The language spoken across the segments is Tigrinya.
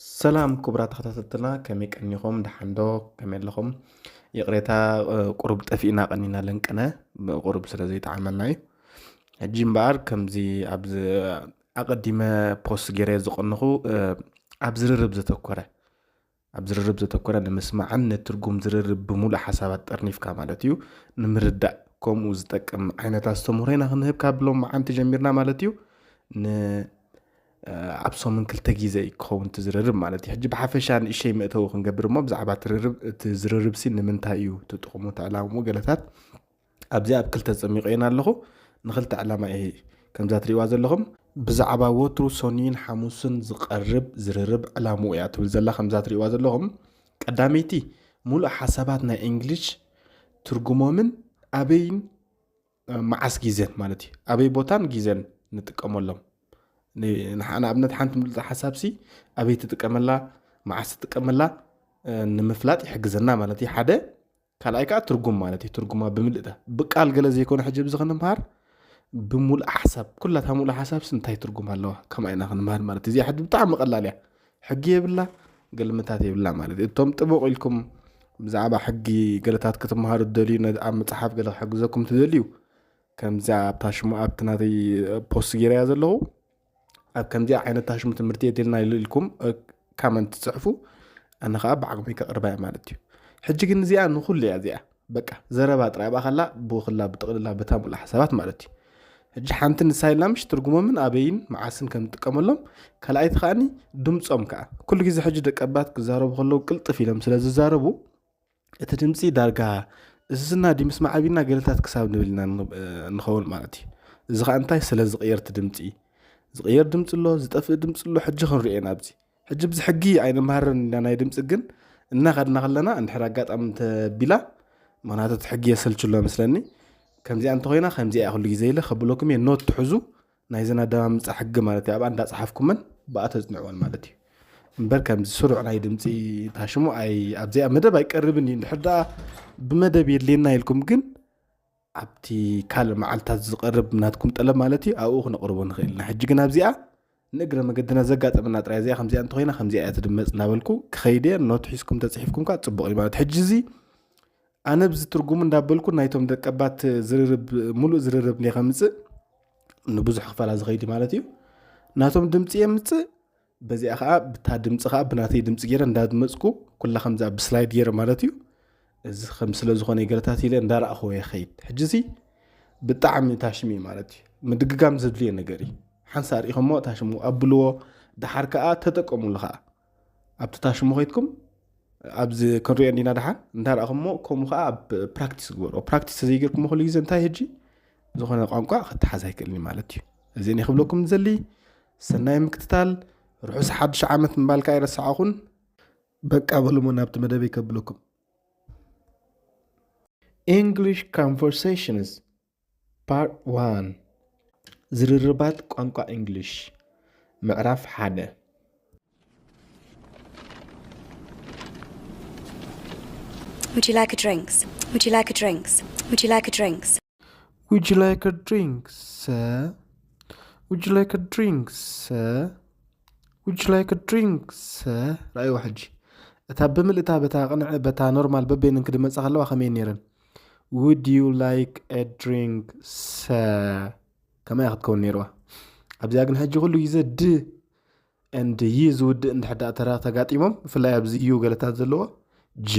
ሰላም ክቡራት ተኸታተልትና፣ ከመይ ቀኒኹም? ደሓን ዶ? ከመይ ኣለኹም? ይቕሬታ፣ እ፣ ቁሩብ ጠፊእና ቀኒና ለንቅነ፣ ብ-፣ ቁሩብ ስለ ዘይጠዓመና እዩ። ሕጂ እምበኣር ከምዚ ኣብዚ ኣቐዲመ ፖስት ገይረ ዝቐንኹ፣ እ፣ ኣብ ዝርርብ ዘተኮረ፣ ኣብ ዝርርብ ዘተኮረ ንምስማዕን ንትርጉም ዝርርብ ብምሉእ ሓሳባት ጠርኒፍካ ማለት እዩ፣ ንምርዳእ ከምኡ ዝጠቅም ዓይነት ኣስተምህሮ ኢና ክንህብ ካብ ሎማዓንቲ ጀሚርና ማለት እዩ። ን-፣ እ፣ ኣብ ሰሙን ክልተ ግዜ እዩ ክኸውን እቲ ዝርርብ ማለት እዩ። ሕጂ ብሓፈሻ ንእሸይ መእተዊ ክንገብር እሞ ብዛዕባ ትርርብ፣ እቲ ዝርርብ ሲ ንምንታይ እዩ፣ እቲ ጥቕሙ፣ እቲ ዕላምኡ ገለታት ኣብዚ ኣብ ክልተ ጸሚቐ ኢና ኣለኹ። ንኽልተ ዕላማ እየ ከምዛ ትርእይዋ ዘለኹም። ብዛዕባ ወትሩ ሰኑይን ሓሙስን ዝቐርብ ዝርርብ ዕላምኡ እያ ትብል ዘላ ከምዛ ትርእይዋ ዘለኹም። ቀዳመይቲ፣ ሙሉእ ሓሳባት ናይ እንግሊሽ ትርጉሞምን ኣበይን፣ እ፣ መዓስ ግዜን ማለት እዩ። ኣበይ ቦታን ግዜን ንጥቀመሎም። ን-፣ ንሓ-፣ ንኣብነት ሓንቲ ምሉእ ሓሳብ ሲ ኣበይ ትጥቀመላ፣ መዓስ ትጥቀመላ፣ እ፣ ንምፍላጥ ይሕግዘና ማለት እዩ። ሓደ፣ ካልኣይ ከዓ ትርጉም ማለት እዩ። ትርጉማ ብምልእታ ብቃል ገለ ዘይኮነ ሕጂ ኣብዚ ክንምሃር ብሙሉእ ሓሳብ፣ ኩላታ ሙሉእ ሓሳብ ሲ እንታይ ትርጉም ኣለዋ ከማይ ኢና ክንምሃር ማለት እዩ። እዚኣ ሕጂ ብጣዕሚ ቀላል እያ። ሕጊ የብላ፣ ገልምታት የብላ ማለት እዩ። እቶም ጥቡቕ ኢልኩም ብዛዕባ ሕጊ ገለታት ክትምሃሩ ትደልዩ፣ ነዚ ኣብ መጽሓፍ ገለ ክሕግዘኩም ትደልዩ፣ ከምዚኣ ኣብታ ሽሙ ኣብቲ ናተይ ፖስት ገይረያ ዘለኹ፣ ኣብ ከምዚኣ ዓይነት ታሽሙ ትምህርቲ የድልና ኢሉ ኢልኩም፣ እ፣ ካመንት ትጽሕፉ፣ ኣነ ኸኣ ብዓቕመይ ከቕርባ እየ ማለት እዩ። ሕጂ ግን እዚኣ ንኹሉ እያ እዚኣ። በቃ ዘረባ ጥራይ ኣብኣ ኸላ፣ ብኡ ኸላ ብጥቕልላ በታ ሙሉእ ሓሳባት ማለት እዩ። ሕጂ ሓንቲ ንሳ ኢልና ምሽ ትርጉሞምን ኣበይን መዓስን ከም ንጥቀመሎም፣ ካልኣይቲ ከኣኒ ድምጾም ከኣ። ኩሉ ግዜ ሕጂ ደቀባት ክዛረቡ ከለዉ ቅልጥፍ ኢሎም ስለ ዝዛረቡ፣ እቲ ድምጺ ዳርጋ እዝና ድዩ ምስማዕ ኣቢልና ገለታት ክሳብ ንብል ኢና ን-፣ ንኸውን ማለት እዩ። እዚ ኸኣ እንታይ ስለ ዝቕየር እቲ ድምጺ፣ ዝቕየር ድምጺ ኣሎ፣ ዝጠፍእ ድምጺ ኣሎ፣ ሕጂ ክንሪኦ ኢና ኣብዚ። ሕጂ ብዚ ሕጊ ኣይንመሃርን ኢና ናይ ድምጺ፣ ግን እናኸድና ከለና እንድሕር ኣጋጣሚ እንተቢላ፣ ምኽንያቱ እቲ ሕጊ የሰልች ኣሎ መስለኒ። ከምዚኣ እንተኾይና ከምዚኣ እያ ኩሉ ግዜ ኢለ ከብለኩም እየ፣ ኖት ትሕዙ፣ ናይዘን ኣደማምጻ ሕጊ ማለት እዩ። ኣብኣ እንዳጸሓፍኩመን ብኣ ተጽንዕወን ማለት እዩ። እምበር ከምዚ ስሩዕ ናይ ድምጺ ታሽሙ ኣይ-፣ ኣብዚኣ መደብ ኣይቀርብን እዩ። እንድሕር ደኣ ብመደብ የድልየና ኢልኩም ግን ኣብቲ ካልእ መዓልታት ዝቐርብ ናትኩም ጠለብ ማለት እዩ፣ ኣብኡ ክነቕርቦ ንኽእል ኢና። ሕጂ ግን ኣብዚኣ ንእግረ መገድና ዘጋጠመና ጥራይ እዚኣ ከምዚኣ እንተኾይና ከምዚኣ እያ ትድመጽ እናበልኩ ክኸይድ እየ። ኖት ሒዝኩም ተጽሒፍኩም ከኣ ጽቡቕ እዩ ማለት። ሕጂ እዚ ኣነ ብዚ ትርጉሙ እንዳበልኩ ናይቶም ደቀባት ዝርርብ፣ ሙሉእ ዝርርብ እንድየ ከምጽእ፣ ንብዙሕ ክፋላ ዝኸይድ ማለት እዩ። ናቶም ድምጺ የምጽእ፣ በዚኣ ኸኣ ብታ ድምጺ ኸኣ ብናተይ ድምጺ ገይረ እንዳድመጽኩ ኩላ ከምዛ ብስላይድ ገይረ ማለት እዩ። እዚ ከም ስለ ዝኾነ ገለታት ኢለ እንዳረኣኽዎ እየ ኸይድ። ሕጂ እዚ ብጣዕሚ ታሽሚ ማለት እዩ። ምድግጋም ዘድልዮ ነገር እዩ። ሓንሳእ ርኢኹሞ ታሽሙ ኣብልዎ፣ ደሓር ከኣ ተጠቀሙሉ ኸኣ። ኣብቲ ታሽሙ ኸይድኩም ኣብዚ ክንሪኦ እንዲና ደሓን እንዳረኣኹሞ፣ ከምኡ ኸኣ ኣብ ፕራክቲስ ግበርዎ። ፕራክቲስ ዘይገርኩሞ ኩሉ ግዜ እንታይ ሕጂ ዝኾነ ቋንቋ ክተሓዝ ኣይክእልን እዩ ማለት እዩ። እዚ እኔ ክብለኩም ዝደሊ፣ ሰናይ ምክትታል፣ ርሑስ ሓድሽ ዓመት ምባል ከኣ ኣይረሳዕኹን። በቃ በሉሞ ናብቲ መደበይ ከብለኩም። English Conversations Part one፣ ዝርርባት ቋንቋ እንግሊሽ፣ ምዕራፍ ሓደ። Would you like a drink? Would you like a drink? Would you like a drink? Would you like a drink, sir? Would you like a drink, sir? Would you like a drink, sir? ረኣይዋ ሕጂ። እታ ብምልእታ በታ ቅንዕ፣ በታ ኖርማል በበይነን ክድመጻ ከለዋ ከመይ ነይረን? Would you like a drink, sir? ከመይ ክትከውን ነይርዋ? ኣብዚኣ ግን ሕጂ ኩሉ ግዜ ድ and ይ ዝውድእ እንድሕር ደኣ ተራ-፣ ተጋጢሞም፣ ብፍላይ ኣብዚ ዩ ገለታት ዘለዎ ጅ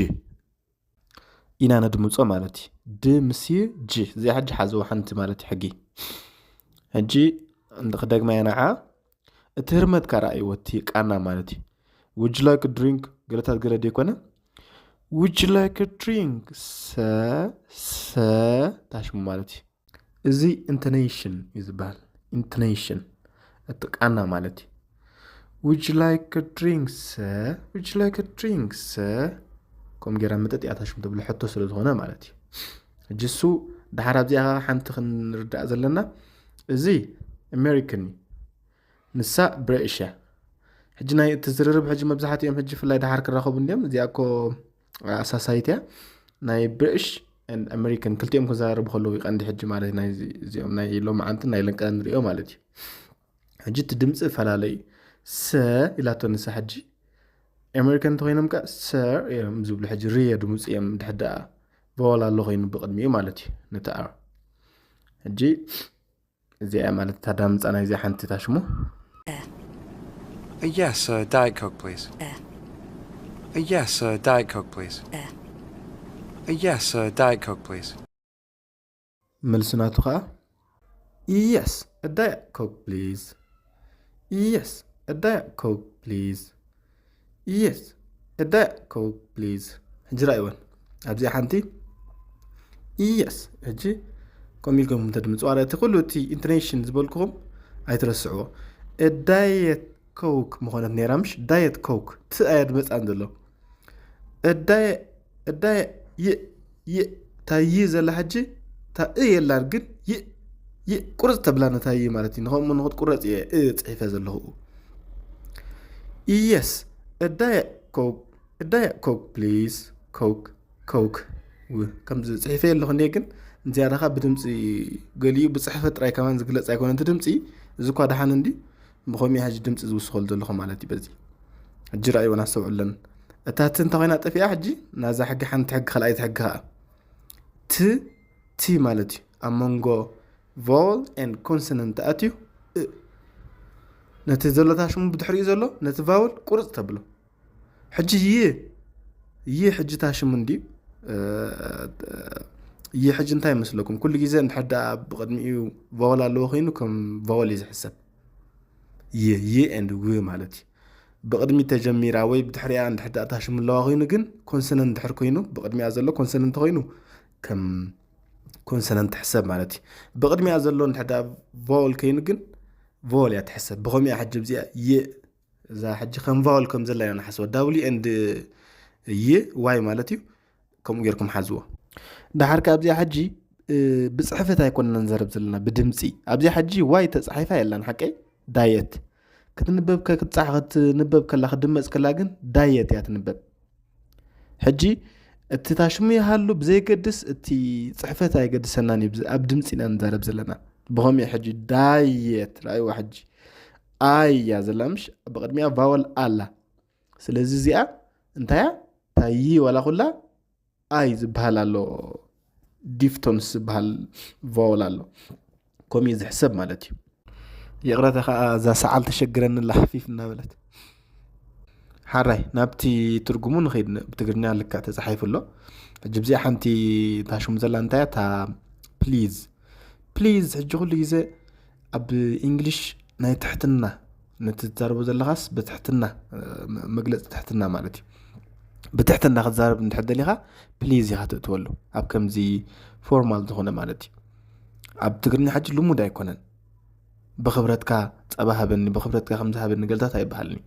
ኢና ነድምጾ ማለት እዩ። ድ ምስ ዩ ጅ። እዚኣ ሕጂ ሓዝዋ ሓንቲ ማለት እዩ ሕጊ። ሕጂ እንድ-፣ ክደግማ እየ ንዓ። እቲ ህርመት ከኣ ረኣይዎ፣ እቲ ቃና ማለት እዩ። Would you like a drink? ገለታት ገለ ደይኮነ? Would you like a drink? ሰ፣ ሰ፣ ታሽሙ ማለት እዩ። እዚ ኢንቶኔሽን እዩ ዝበሃል። ኢንቶኔሽን፣ እቲ ቃና ማለት እዩ። Would you like a drink, sir? Would you like a drink, sir? ከምኡ ጌራ ምጥጥ እያ ታሽሙ ተብሎ፣ ሕቶ ስለ ዝኾነ ማለት እዩ። ሕጂ እሱ ደሓር ኣብዚኣ ሓንቲ ክንርዳእ ዘለና፣ እዚ ኣሜሪካን እዩ፣ ንሳ ብሪጢሽ እያ። ሕጂ ናይ እቲ ዝርርብ ሕጂ መብዛሕትኦም ሕጂ ብፍላይ ደሓር ክራኸቡ እንድዮም። እዚኣ እኮ ኣሳሳይት እያ። ናይ ብሪጢሽ and ኣሜሪካን ክልቲኦም ክዘራረቡ ከለዉ እዩ ቀንዲ ሕጂ ማለት ናይ እዚ-፣ እዚኦም ናይ ሎማዓንትን ናይ ለንቀ ንሪኦ ማለት እዩ። ሕጂ እቲ ድምፂ እፈላለ እዩ። ሰ ኢላቶ ንሳ ሕጂ፣ ኣሜሪካን እንተኮይኖም ከ ሰር እዮም ዝብሉ። ሕጂ ርየ ድምፁ እዮም ድሕዳ ቫወል ኣሎ ኮይኑ ብቅድሚኡ ማለት እዩ ነቲ ኣር። ሕጂ እዚኣ ማለት ታዳምፃ ናይዚኣ ሓንቲ ታሽሙ። Uh, yes, uh, Diet Coke, please. Uh, uh, yes, uh, Diet Coke, please. Uh, uh, yes, uh, Diet Coke, please. መልሲ ናቱ ከዓ yes, a Diet Coke please. Yes, a Diet Coke please. Yes, a Diet Coke please. ሕጂ ራእይወን ኣብዚኣ ሓንቲ yes። ሕጂ ከምኡ ኢልኩም እንተድምፅዋ እቲ ኩሉ እቲ ኢንቶኔሽን ዝበልኩኹም ኣይትረስዕዎ። ዳየት ኮክ ምኾነት ነይራ ምሽ? ዳየት ኮክ ቲ ኣያ ድመፃን ዘሎ እዳየ እዳየ ይ ይ እታ ይ ዘላ ሕጂ እታ እ የላን ግን ይ ይ ቁርፅ ተብላ ነታ ይ ማለት እዩ። ንኸምኡ ንክትቁረፅ እየ እ ፅሒፈ ዘለኹ። ኢየስ እዳየ ኮክ እዳየ ኮክ ፕሊዝ ኮክ ኮክ ከምዚ ፅሒፈ ኣለኹ እኒአ ግን ዝያዳኻ ብድምፂ ገሊኡ ብፅሕፈት ጥራይ ከማን ዝግለፅ ኣይኮነ እቲ ድምፂ። እዚ እኳ ደሓን እንዲ ብኸምኡ ሕጂ ድምፂ ዝውስኸሉ ዘለኹ ማለት እዩ። በዚ ሕጂ ረኣይወን ኣስተውዕለን እታ ቲ እንተ ኮይና ጠፊኣ ሕጂ ናዛ ሕጊ ሓንቲ ሕጊ ካልኣይቲ ሕጊ ከዓ ቲ ቲ ማለት እዩ ኣብ መንጎ vowel and consonant ኣትዩ እ ነቲ ዘሎ ታሽሙ ብድሕሪኡ ዘሎ ነቲ vowel ቁርፅ ተብሎ። ሕጂ ይ ይ ሕጂ ታሽሙ እንዲ ይ ሕጂ እንታይ ይመስለኩም? ኩሉ ግዜ እንድሕር ደኣ ብቅድሚኡ vowel ኣለዎ ኮይኑ ከም vowel እዩ ዝሕሰብ። ይ ይ and ው ማለት እዩ። ብቅድሚ ተጀሚራ ወይ ብድሕሪኣ እንድሕር ደኣ ታሽሙ ኣለዋ ኮይኑ ግን consonant እንድሕር ኮይኑ ብቅድሚኣ ዘሎ consonant እንተኮይኑ ከም consonant ትሕሰብ ማለት እዩ። ብቅድሚኣ ዘሎ እንድሕር ደኣ vowel ኮይኑ ግን vowel እያ ትሕሰብ። ብኸምኡ እያ ሕጂ ኣብዚኣ ይ እዛ ሕጂ ከም vowel ከም ዘላ ኢና ንሓስቦ። W and ይ ዋይ ማለት እዩ። ከምኡ ጌርኩም ሓዝዎ። ደሓር ከ ኣብዚኣ ሕጂ ብፅሕፈት ኣይኮንና ንዘረብ ዘለና ብድምፂ። ኣብዚኣ ሕጂ ዋይ ተፃሒፋ የላን ሓቀይ ዳየት ክትንበብ ክትፃሕ ክትንበብ ከላ ክትድመፅ ከላ ግን ዳየት እያ ትንበብ። ሕጂ እቲ ታሽሙ ይሃሉ ብዘይገድስ እቲ ፅሕፈት ኣይገድሰናን እዩ። ኣብ ድምፂ ኢና ንዛረብ ዘለና። ብኸምኡ ሕጂ ዳየት ራእይዋ ሕጂ ኣይ እያ ዘላ ምሽ ብቅድሚያ vowel ኣላ። ስለዚ እዚኣ እንታያ ታዪ ዋላ ኩላ ኣይ ዝበሃል ኣሎ diphthongs ዝበሃል vowel ኣሎ። ከምኡ እዩ ዝሕሰብ ማለት እዩ። ይቕረታ ከዓ እዛ ሰዓል ተሸግረኒ ኣላ ሓፊፍ እናበለት። ሓራይ ናብቲ ትርጉሙ ንኸይድ ብትግርኛ ልክዕ ተፃሒፉ ኣሎ። ሕጂ ብዚኣ ሓንቲ ታሽሙ ዘላ እንታይ እያ? እታ please please ሕጂ ኩሉ ግዜ ኣብ English ናይ ትሕትና ነቲ ትዛረቦ ዘለኻስ ብትሕትና መግለፂ ትሕትና ማለት እዩ። ብትሕትና ክትዛረብ እንድሕር ደሊኻ please ኢኻ ትእትወሉ ኣብ ከምዚ formal ዝኾነ ማለት እዩ። ኣብ ትግርኛ ሕጂ ልሙድ ኣይኮነን። ብኽብረትካ ፀባ ሃበኒ ብኽብረትካ ከምዚ ሃበኒ ገልታት ኣይበሃልን እዩ።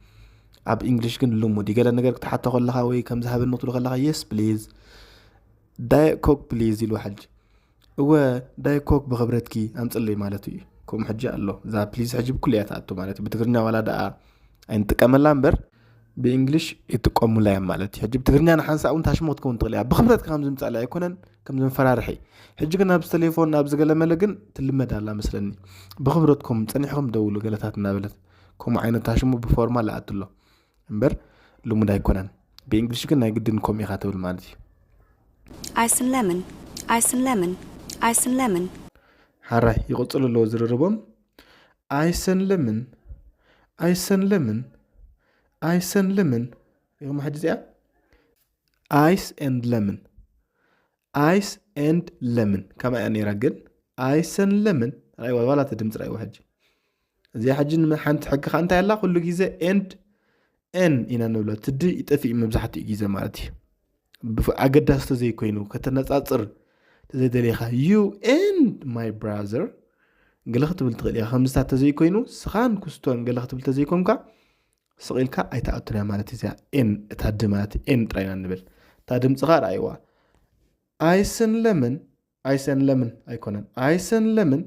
ኣብ English ግን ልሙድ እዩ። ገለ ነገር ክትሓቶ ከለኻ ወይ ከምዚ ሃበኒ ክትብሎ ከለኻ yes please Diet Coke please ኢልዋ ሕጂ እወ Diet Coke ብኽብረትኪ ኣምፅለይ ማለቱ እዩ። ከምኡ ሕጂ ኣሎ እዛ please ሕጂ ብኩሉ እያ ትኣቱ ማለት እዩ። ብትግርኛ ዋላ ደኣ ኣይንጥቀመላ እምበር ብ English ይጥቀሙላ እዮም ማለት እዩ። ሕጂ ብትግርኛ ንሓንሳእ እውን ታሽሙ ክትከውን ትኽእል እያ። ብኽብረትካ ከም ዝምፃእ ኣይኮነን ከም ዝመፈራርሒ። ሕጂ ግን ኣብዚ ቴሌፎን ኣብዚ ገለመለ ግን ትልመድ ኣላ መስለኒ። ብኽብረትኩም ፀኒሕኩም ደውሉ ገለታት እናበለት ከምኡ ዓይነት ታሽሙ ብ formal ይኣቱ ኣሎ እምበር ልሙድ ኣይኮነን። ብ English ግን ናይ ግድን ከምኡ ኢኻ ትብል ማለት እዩ። Ice and lemon. Ice and lemon. Ice and lemon. ሓራይ ይቕፅሉ ኣለዎ ዝርርቦም። Ice and lemon. Ice and lemon. Ice and lemon. ኢኹም ሕጂ እዚኣ ice and lemon. Ice and lemon ከማ እያ ነይራ ግን ice and lemon ራይዋ ዋላ እቲ ድምፂ ራይዋ ሕጂ እዚኣ ሕጂ ንመ- ሓንቲ ሕጊ ከዓ እንታይ ኣላ ኩሉ ግዜ and n ኢና ንብሎ እቲ ድ ይጠፍእ እዩ መብዛሕትኡ ግዜ ማለት እዩ። ብፍ- ኣገዳሲ ተዘይኮይኑ ከተነፃፅር ተዘይደሊኻ you and my brother ገለ ክትብል ትኽእል ኢኻ። ከምዚታት ተዘይኮይኑ ስኻን ኩስቶን ገለ ክትብል ተዘይኮንካ ስቕ ኢልካ ኣይትኣቱን እያ ማለት እዩ። እዚኣ ኤን እታ ድ ማለት ኤን ጥራይ ኢና ንብል። እታ ድምፂ ኸዓ ረኣይዋ። ኣይስን ለምን ኣይሰን ለምን ኣይኮነን ኣይሰን ለምን።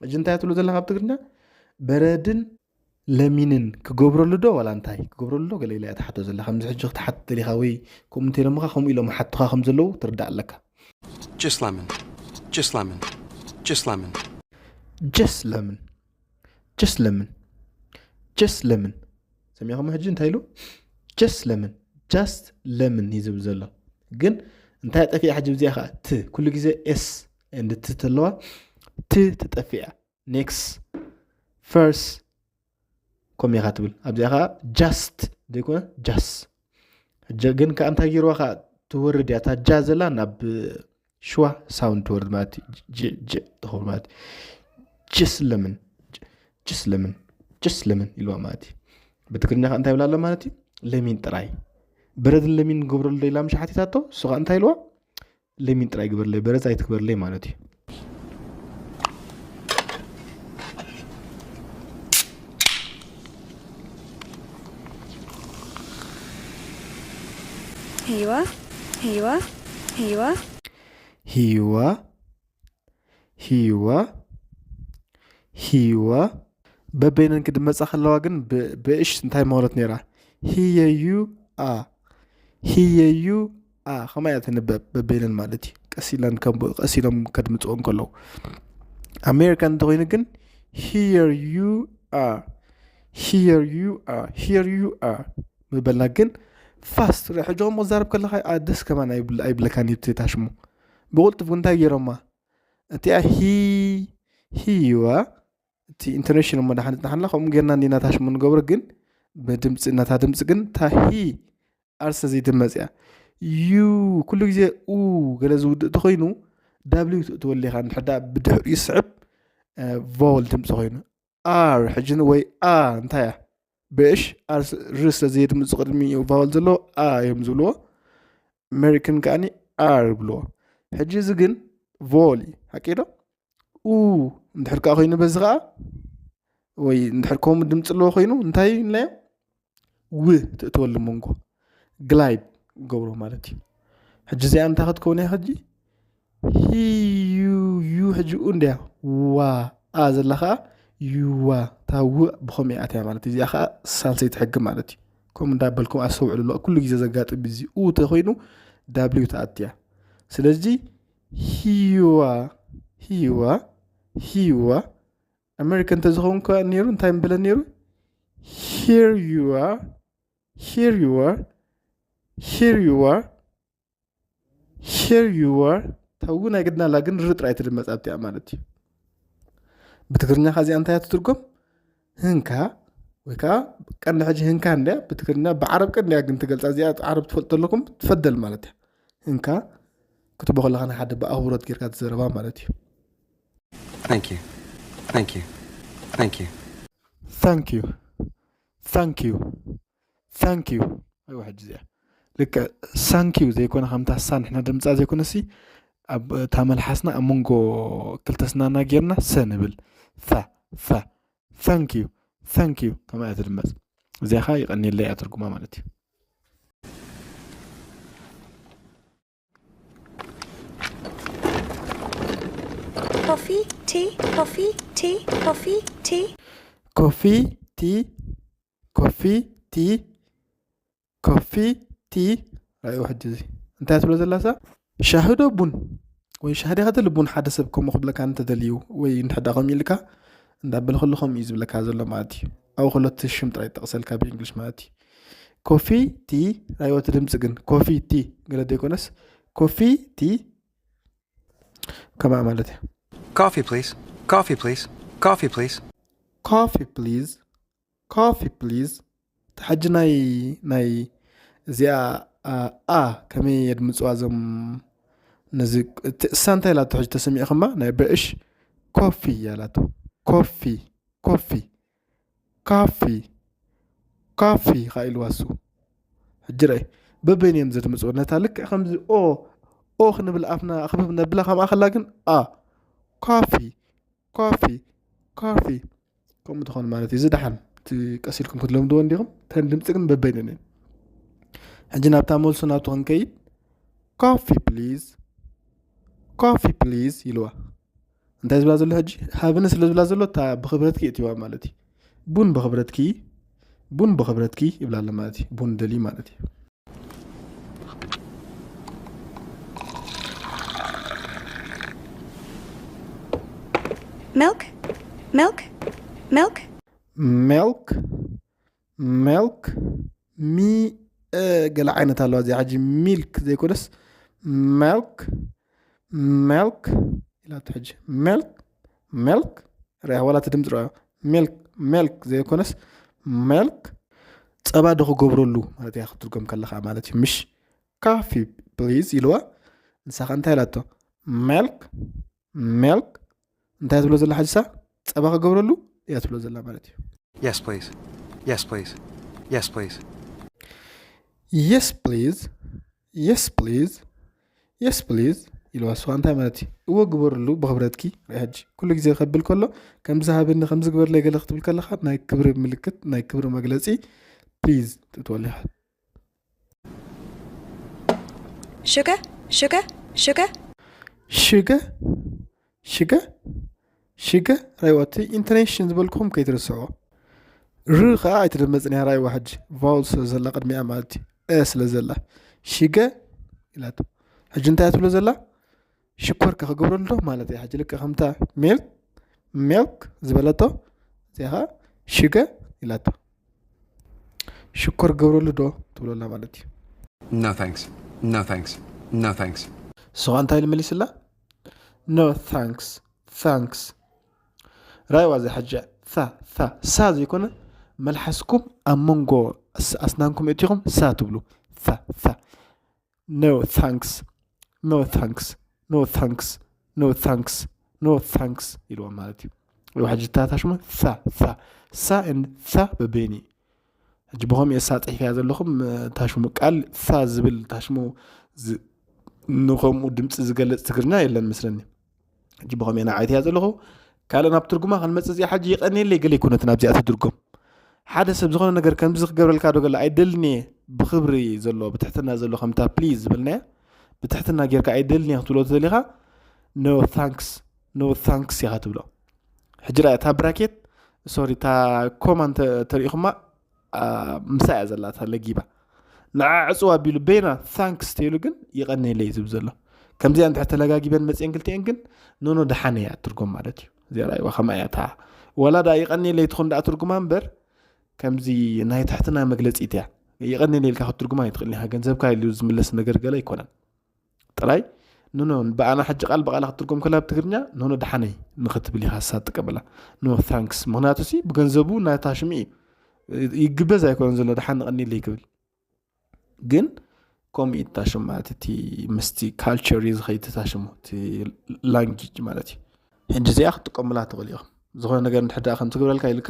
እጂ እንታይ ትብሎ ዘለኻ ኣብ ትግርኛ? በረድን ለሚንን ክገብረሉ ዶ ዋላ እንታይ ክገብረሉ ዶ ገለ ኢላ እያ ትሓቶ ዘላ። ከምዚ ሕጂ ክትሓት ደሊኻ ወይ ከምኡ እንተኢሎምኻ ከምኡ ኢሎም ሓቱኻ ከም ዘለዉ ትርዳእ ኣለካ። Just lemon. Just lemon. Just lemon. ጀስ ለምን ጀስ ለምን ጀስ ለምን ሰሚዕኹም ሕጂ እንታይ ኢሉ ጀስ ለምን just ለምን እዩ ዝብል ዘሎ። ግን እንታይ ጠፊኣ ሕጂ? እዚኣ ከዓ ት፣ ኩሉ ግዜ ኤስ እንድትተለዋ ት ትጠፊኣ። ኔክስ፣ ፈርስ፣ ኮሜኻ ትብል። ኣብዚኣ ከዓ ጃስት ዘይኮነ ጃስ። ሕጂ ግን ከዓ እንታይ ገይርዋ ከዓ ትወርድ እያ። እታ ጃ ዘላ ናብ ሽዋ ሳውንድ ትወርድ ማለት እዩ። ጅ፣ ጅ ትኸውን ማለት እዩ። ጅስ ለምን፣ ጅስ ለምን፣ ጅስ ለምን ኢልዋ ማለት እዩ። ብትግርኛ ከዓ እንታይ ይብላ ኣሎ ማለት እዩ? ለሚን ጥራይ። በረድን ለሚን ንገብረሉ ዶ ኢላ ምሽ ሓቲታቶ? እሱ ከዓ እንታይ ኢልዋ? ለሚን ጥራይ ግበርለይ፣ በረዝ ኣይትግበርለይ ማለት እዩ። ሂዋ፣ ሂዋ፣ ሂዋ። ሂዋ፣ ሂዋ፣ ሂዋ። በበይነን ክድመጻ ከለዋ ግን ብ-፣ ብእሽ እንታይ ማለት ነይራ? ሂየዩ ኣ፣ ሂየዩ ኣ፣ ከማይ እያ ትንበብ በበይነን ማለት እዩ። ቀስ ኢለን ከም-፣ ቀስ ኢሎም ከድምጽኦ እንከለዉ። ኣሜሪካን እንተኾይኑ ግን here you are፣ here you are፣ here you are ምበልና ግን ፋስት። ሕጂ ከምኡ ክዛረብ ከለኻ፣ ኣ፣ ደስ ከማን ኣይብል-፣ ኣይብለካን እዩ እቲ ታሽሙ። ብቕልጡፍ ግን እንታይ ገይሮማ? እቲኣ ሂ፣ ሂዋ፣ እቲ ኢንቶኔሽን እሞ ደሓን፣ ንሕና ከምኡ ጌርና እንዲና ታሽሙ ንገብሮ፣ ግን ብድምፂ፣ ነታ ድምፂ ግን እታ ሂ ኣርሰ ዘይትመፅያ። ዩ፣ ኩሉ ግዜ ኡ ገለ ዝውድእ ተኾይኑ፣ ዳብሊው ትእትወሉ ኢኻ። እንድሕር ደኣ ብድሕሪኡ ዝስዕብ፣ እ፣ ቫወል ድምፂ ኮይኑ። ኣር፣ ሕጂ ን-፣ ወይ ኣ፣ እንታይ እያ? ብእሽ፣ ኣር ስ-፣ ር ስለ ዘየድምፁ ቅድሚኡ ቫወል ዘለዎ ኣ እዮም ዝብልዎ። ኣሜሪካን ከኣኒ ኣር ይብልዎ። ሕጂ እዚ ግን ቫወል እዩ። ሓቂ ዶ? ኡ እንድሕር ከኣ ኮይኑ በዚ ከኣ፣ ወይ እንድሕር ከምኡ ድምፂ ኣለዎ ኮይኑ፣ እንታይ ኢልናዮ? ው ትእትወሉ መንጎ። ግላይድ ገብሮ ማለት እዩ። ሕጂ እዚኣ እንታይ ክትከውን እያ ሕጂ? ሂዩ፣ ዩ ሕጂ ኡ እንድያ። ዋ፣ ኣ ዘላ ከኣ ዩዋ። እታ ው ብኸምኡ እያ ኣትያ ማለት እዩ። እዚኣ ከኣ ሳልሰይቲ ሕጊ ማለት እዩ። ከምኡ እንዳበልኩም ኣስተውዕሉ። ኩሉ ግዜ ዘጋጥም እዚ ኡ ተኾይኑ ዳብሊው ትኣትያ። ስለዚ ሂዋ፣ ሂዋ፣ ሂዋ። ኣሜሪካ እንተዝኸውን ከ ነይሩ እንታይ ምበለ ነይሩ? Here you are, here you are, here you are, here you are። ታው ናይ ግድና ኣላ፣ ግን ር ጥራይ ትድመፅ ኣብቲኣ ማለት እዩ። ብትግርኛ ከዚኣ እንታይ እያ ትትርጎም? ህንካ፣ ወይ ከዓ ቀንዲ ሕጂ ህንካ እንድያ ብትግርኛ፣ ብዓረብ ቀንዲ እያ ግን ትገልፃ። እዚኣ ዓረብ ትፈልጡ ኣለኩም፣ ትፈደል ማለት እያ። ህንካ ክትቦ ከለኻ ንሓደ ብኣኽብሮት ጌርካ ትዘረባ ማለት እዩ። Thank you. Thank you. Thank you. Thank you. Thank you. Thank you. ኣይዋ፣ ሕጂ እዚኣ ልክዕ ሳንኪዩ ዘይኮነ፣ ከምታ ሳ ንሕና ድምፃ ዘይኮነሲ፣ ኣብ እታ መልሓስና ኣብ መንጎ ክልተ ስናና ጌርና ሰ ንብል። ፋ፣ ፋ። Thank you. Thank you. ከምኣ እያ ትድመፅ። እዚኣ ኸዓ ይቐንየለይ እያ ትርጉማ ማለት እዩ። ኮፊ፣ ቲ፣ ኮፊ፣ ቲ፣ ኮፊ፣ ቲ። ኮፊ፣ ቲ፣ ኮፊ፣ ቲ፣ ኮፊ፣ ቲ። ራእይዎ ሕጂ እዚ እንታይ ትብሎ ዘላ እሳ? ሻሂ ዶ ቡን? ወይ ሻሂ ዲኻ ትደሊ ቡን? ሓደ ሰብ ከምኡ ክብለካ እንተደልዩ ወይ እንድሕር ደኣ ከምኡ ኢልካ እንዳበለ ከሎ ከምኡ እዩ ዝብለካ ዘሎ ማለት እዩ። ኣብኡ ከሎ እቲ ሽም ጥራይ ይጠቕሰልካ ብእንግሊሽ ማለት እዩ። ኮፊ ቲ፣ ራእይዎ እቲ ድምፂ ግን ኮፊ ቲ ገለ ዘይኮነስ ኮፊ ቲ ከማኣ ማለት እዩ። Coffee, please. Coffee, please. Coffee, please. Coffee, please. Coffee, please. እታ ሕጂ ናይ፣ ናይ እዚኣ፣ ኣ፣ ኣ ከመይ የድምፅዋ እዞም ነዚ፣ እቲ እሳ እንታይ ኢላቶ ሕጂ ተሰሚዕኹማ? ናይ ብዕሽ ኮፊ እያ ኢላቶ። ኮፊ፣ ኮፊ፣ ካፊ፣ ካፊ ኸዓ ኢልዋ እሱ። ሕጂ ርኣይ፣ በበይን እዮም ዘድምፅዎ። ነታ ልክዕ ከምዚ ኦ፣ ኦ ክንብል ኣፍና ኣኽብብ ነብላ፣ ከምኣ ከላ ግን ኣ፣ ኮፊ፣ ኮፊ፣ ኮፊ። ከምኡ ትኾን ማለት እዩ። እዚ ደሓን እቲ ቀስ ኢልኩም ክትለምድዎ እንዲኹም። ተን ድምፂ ግን በበይነን እየን። ሕጂ ናብታ መልሱ ናቱ ክንከይድ፣ ኮፊ ፕሊዝ፣ ኮፊ ፕሊዝ ኢልዋ። እንታይ ዝብላ ዘሎ ሕጂ? ሃብኒ ስለ ዝብላ ዘሎ እታ ብኽብረትኪ እትዋ ማለት እዩ። ቡን ብኽብረትኪ፣ ቡን ብኽብረትኪ ይብላ ኣሎ ማለት እዩ። ቡን ደሊ ማለት እዩ። Milk? Milk? Milk? Milk? Milk? Mi-, ገለ ዓይነት ኣለዋ እዚኣ ሕጂ። ሚልክ ዘይኮነስ፣ መልክ፣ መልክ ኢላቶ ሕጂ። መልክ፣ መልክ፣ ርያ ዋላ እቲ ድምፂ ርኣዮ። ሜልክ፣ ሜልክ ዘይኮነስ፣ መልክ፣ ጸባ ዶ ክገብረሉ ማለት እያ ክትትርጎም ከለኻ ማለት እዩ። ምሽ፣ ካፊ ፕሊዝ ኢልዋ። ንሳኻ እንታይ ኢላቶ? ሜልክ፣ ሜልክ፣ እንታይ ትብሎ ዘላ ሕጂ? ሳ ጸባ ክገብረሉ እያ ትብሎ ዘላ ማለት እዩ። Yes, please. Yes, please. Yes, please. የስ ፕሊዝ፣ የስ ፕሊዝ፣ የስ ፕሊዝ ኢልዋ። እሱ እንታይ ማለት እዩ? እዎ ግበርሉ ብኽብረትኪ። ርያ ሕጂ ኩሉ ግዜ ከብል ከሎ ከምዚ ሃብኒ፣ ከምዚ ግበርለይ ገለ ክትብል ከለኻ ናይ ክብሪ ምልክት፣ ናይ ክብሪ መግለፂ ፕሊዝ ትብትወሉ ኢኻ። Sugar, sugar, sugar. ሽገ፣ ሽገ፣ ሽገ። ራይዋ እቲ ኢንቶኔሽን ዝበልኩኹም ከይትርስዕዎ። ር ከዓ ኣይትደመፅን እያ። ራይዋ ሕጂ ቫውል ስለ ዘላ ቅድሚኣ ማለት እዩ። እ ስለ ዘላ ሽገ ኢላቶ። ሕጂ እንታይ እያ ትብሎ ዘላ? ሽኮር ከ ክገብረሉ ዶ ማለት እያ። ሕጂ ልክዕ ከምታ ሜልክ፣ ሜልክ ዝበለቶ እዚኣ ከዓ ሽገ ኢላቶ። ሽኮር ክገብረሉ ዶ ትብሎ ኣላ ማለት እዩ። No thanks. No thanks. No thanks. እሱ ከዓ እንታይ ኢሉ መሊስላ? ኖ ታንክስ፣ ታንክስ። ራይዋ እዚ ሕጂ ታ፣ ታ፣ ሳ ዘይኮነ መልሓስኩም ኣብ መንጎ ኣስ-፣ ኣስናንኩም እቲኹም ሳ ትብሉ። ታ፣ ታ። ኖ ታንክስ፣ ኖ ታንክስ፣ ኖ ታንክስ፣ ኖ ታንክስ፣ ኖ ታንክስ ኢልዎም ማለት እዩ። ሪዋ ሕጂ እታ ታሽሙ ሳ፣ ሳ፣ ሳ and ታ በበይኑ እዩ። ሕጂ ብኸምኡ እየ ሳ ፅሒፈያ ዘለኹም። ታሽሙ ቃል ሳ ዝብል ታሽሙ ዝ-፣ ንኸምኡ ድምፂ ዝገልፅ ትግርኛ የለን መስለኒ። ሕጂ ብኸምኡ እየ ንዓይተያ ዘለኹ። ካልእ ናብ ትርጉማ ክንመፅእ እዚኣ ሕጂ ይቐንየለይ ገለ ኣይኮነትን ኣብዚኣ ትድርጎም። ሓደ ሰብ ዝኾነ ነገር ከምዚ ክገብረልካ ዶ ገለ ኣይደልን እየ፣ ብኽብሪ ዘሎ ብትሕትና ዘሎ ከምታ ፕሊዝ ዝብልናያ ብትሕትና ጌርካ ኣይደልን እየ ክትብሎ ተደሊኻ ኖ ታንክስ፣ ኖ ታንክስ ኢኻ ትብሎ። ሕጂ ርኣ እታ ብራኬት፣ ሶሪ፣ እታ ኮማ እንተ ተሪኢኹማ፣ አ፣ ምሳ እያ ዘላ እታ ለጊባ። ንዓ ዕፅዋ ኣቢሉ በይና ታንክስ ተይሉ ግን ይቐንየለይ እዩ ዝብል ዘሎ። ከምዚኣ እንድሕር ተለጋጊበን መፅየን ክልቲኤን ግን ኖኖ ደሓነ እያ ትርጎም ማለት እዩ። እዚኣ ርኣይዋ ከምኣ እያ እታ። ወላ ደኣ ይቐንየለይ ትኹን ደኣ ትርጉማ እምበር ከምዚ ናይ ትሕትና መግለፂት እያ። ይቐንየለይ ኢልካ ክትትርጉማ ኣይትኽእልን ኢኻ። ገንዘብካ ኢሉ ዝምለስ ነገር ገለ ኣይኮነን። ጥራይ ኖኖ ብኣና ሕጂ ቃል ብቓላ ክትትርጎም ከላ ኣብ ትግርኛ ኖኖ ደሓነይ ንኽትብል ኢኻ እሳ ትጥቀመላ። ኖ ታንክስ። ምኽንያቱ ሲ ብገንዘቡ ናታ ሽሙ እዩ። ይግበዝ ኣይኮነን ዘሎ ደሓን ንቐንየለይ ክብል። ግን ከምኡ እዩ እታ ሽም ማለት እቲ ምስቲ ካልቸር እዩ ዝኸይድ እታ ሽሙ፣ እቲ ላንጊጅ ማለት እዩ። ሕጂ እዚኣ ክትጥቀሙላ ትኽእሉ ኢኹም። ዝኾነ ነገር እንድሕር ደኣ ከም ትግብረልካ ኢልካ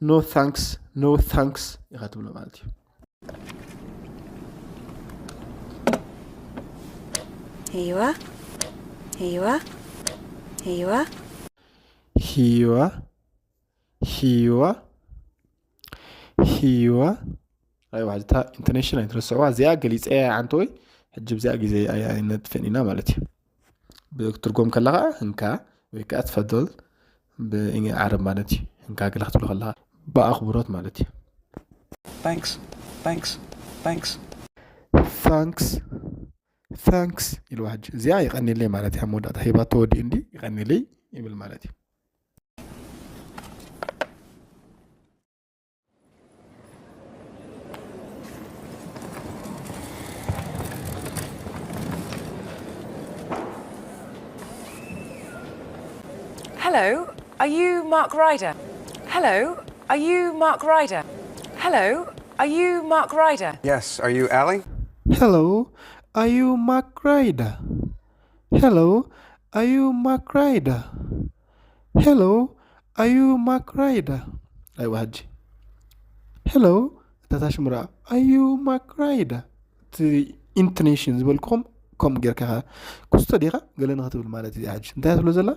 ኖ ታንክስ፣ ኖ ታንክስ ኢኻ ትብሎ ማለት እዩ። ሂዋ፣ ሂዋ፣ ሂዋ። ሂዋ፣ ሂዋ፣ ሂዋ። ኣይዋ፣ እታ ኢንቶኔሽን ኣይትረስዕዋ። እዚኣ ገሊፀ እያ ዓንተወይ። ሕጂ ብዚኣ ግዜ ኣይ-፣ ኣይነጥፍእን ኢና ማለት እዩ። ብትርጎም ከላ ከዓ እንካ ወይ ከዓ ትፈደል ብእንግሊዝኛ ዓረብ ማለት እዩ። እንካ ገለ ክትብሎ ከለኻ ብኣኽብሮት ማለት እዩ። Thanks. Thanks. Thanks. ታንክስ፣ ታንክስ ኢልዋ። ሕጂ እዚኣ ይቐኒለይ ማለት እያ። መወዳእታ ሂባቶ ወዲኡ እንዲ ይቐኒለይ ይብል ማለት እዩ። Hello, are you Mark Ryder? Hello, are you Mark Ryder? Hello, are you Mark Ryder? Yes, are you Allie? Hello, are you Mark Ryder? Hello, are you Mark Ryder? Hello, are you Mark Ryder? ኣይዋ ሕጂ ሄሎ፣ እታ ታሽሙ ርኣ። ኣዩ ማክ ራይደር? እቲ ኢንቶኔሽን ዝበልኩኹም ከምኡ ጌርካ ኢኻ። ኩስቶ ዲኻ ገለ ንኽትብል ማለት እዩ። ሕጂ እንታይ ትብሎ ዘላ?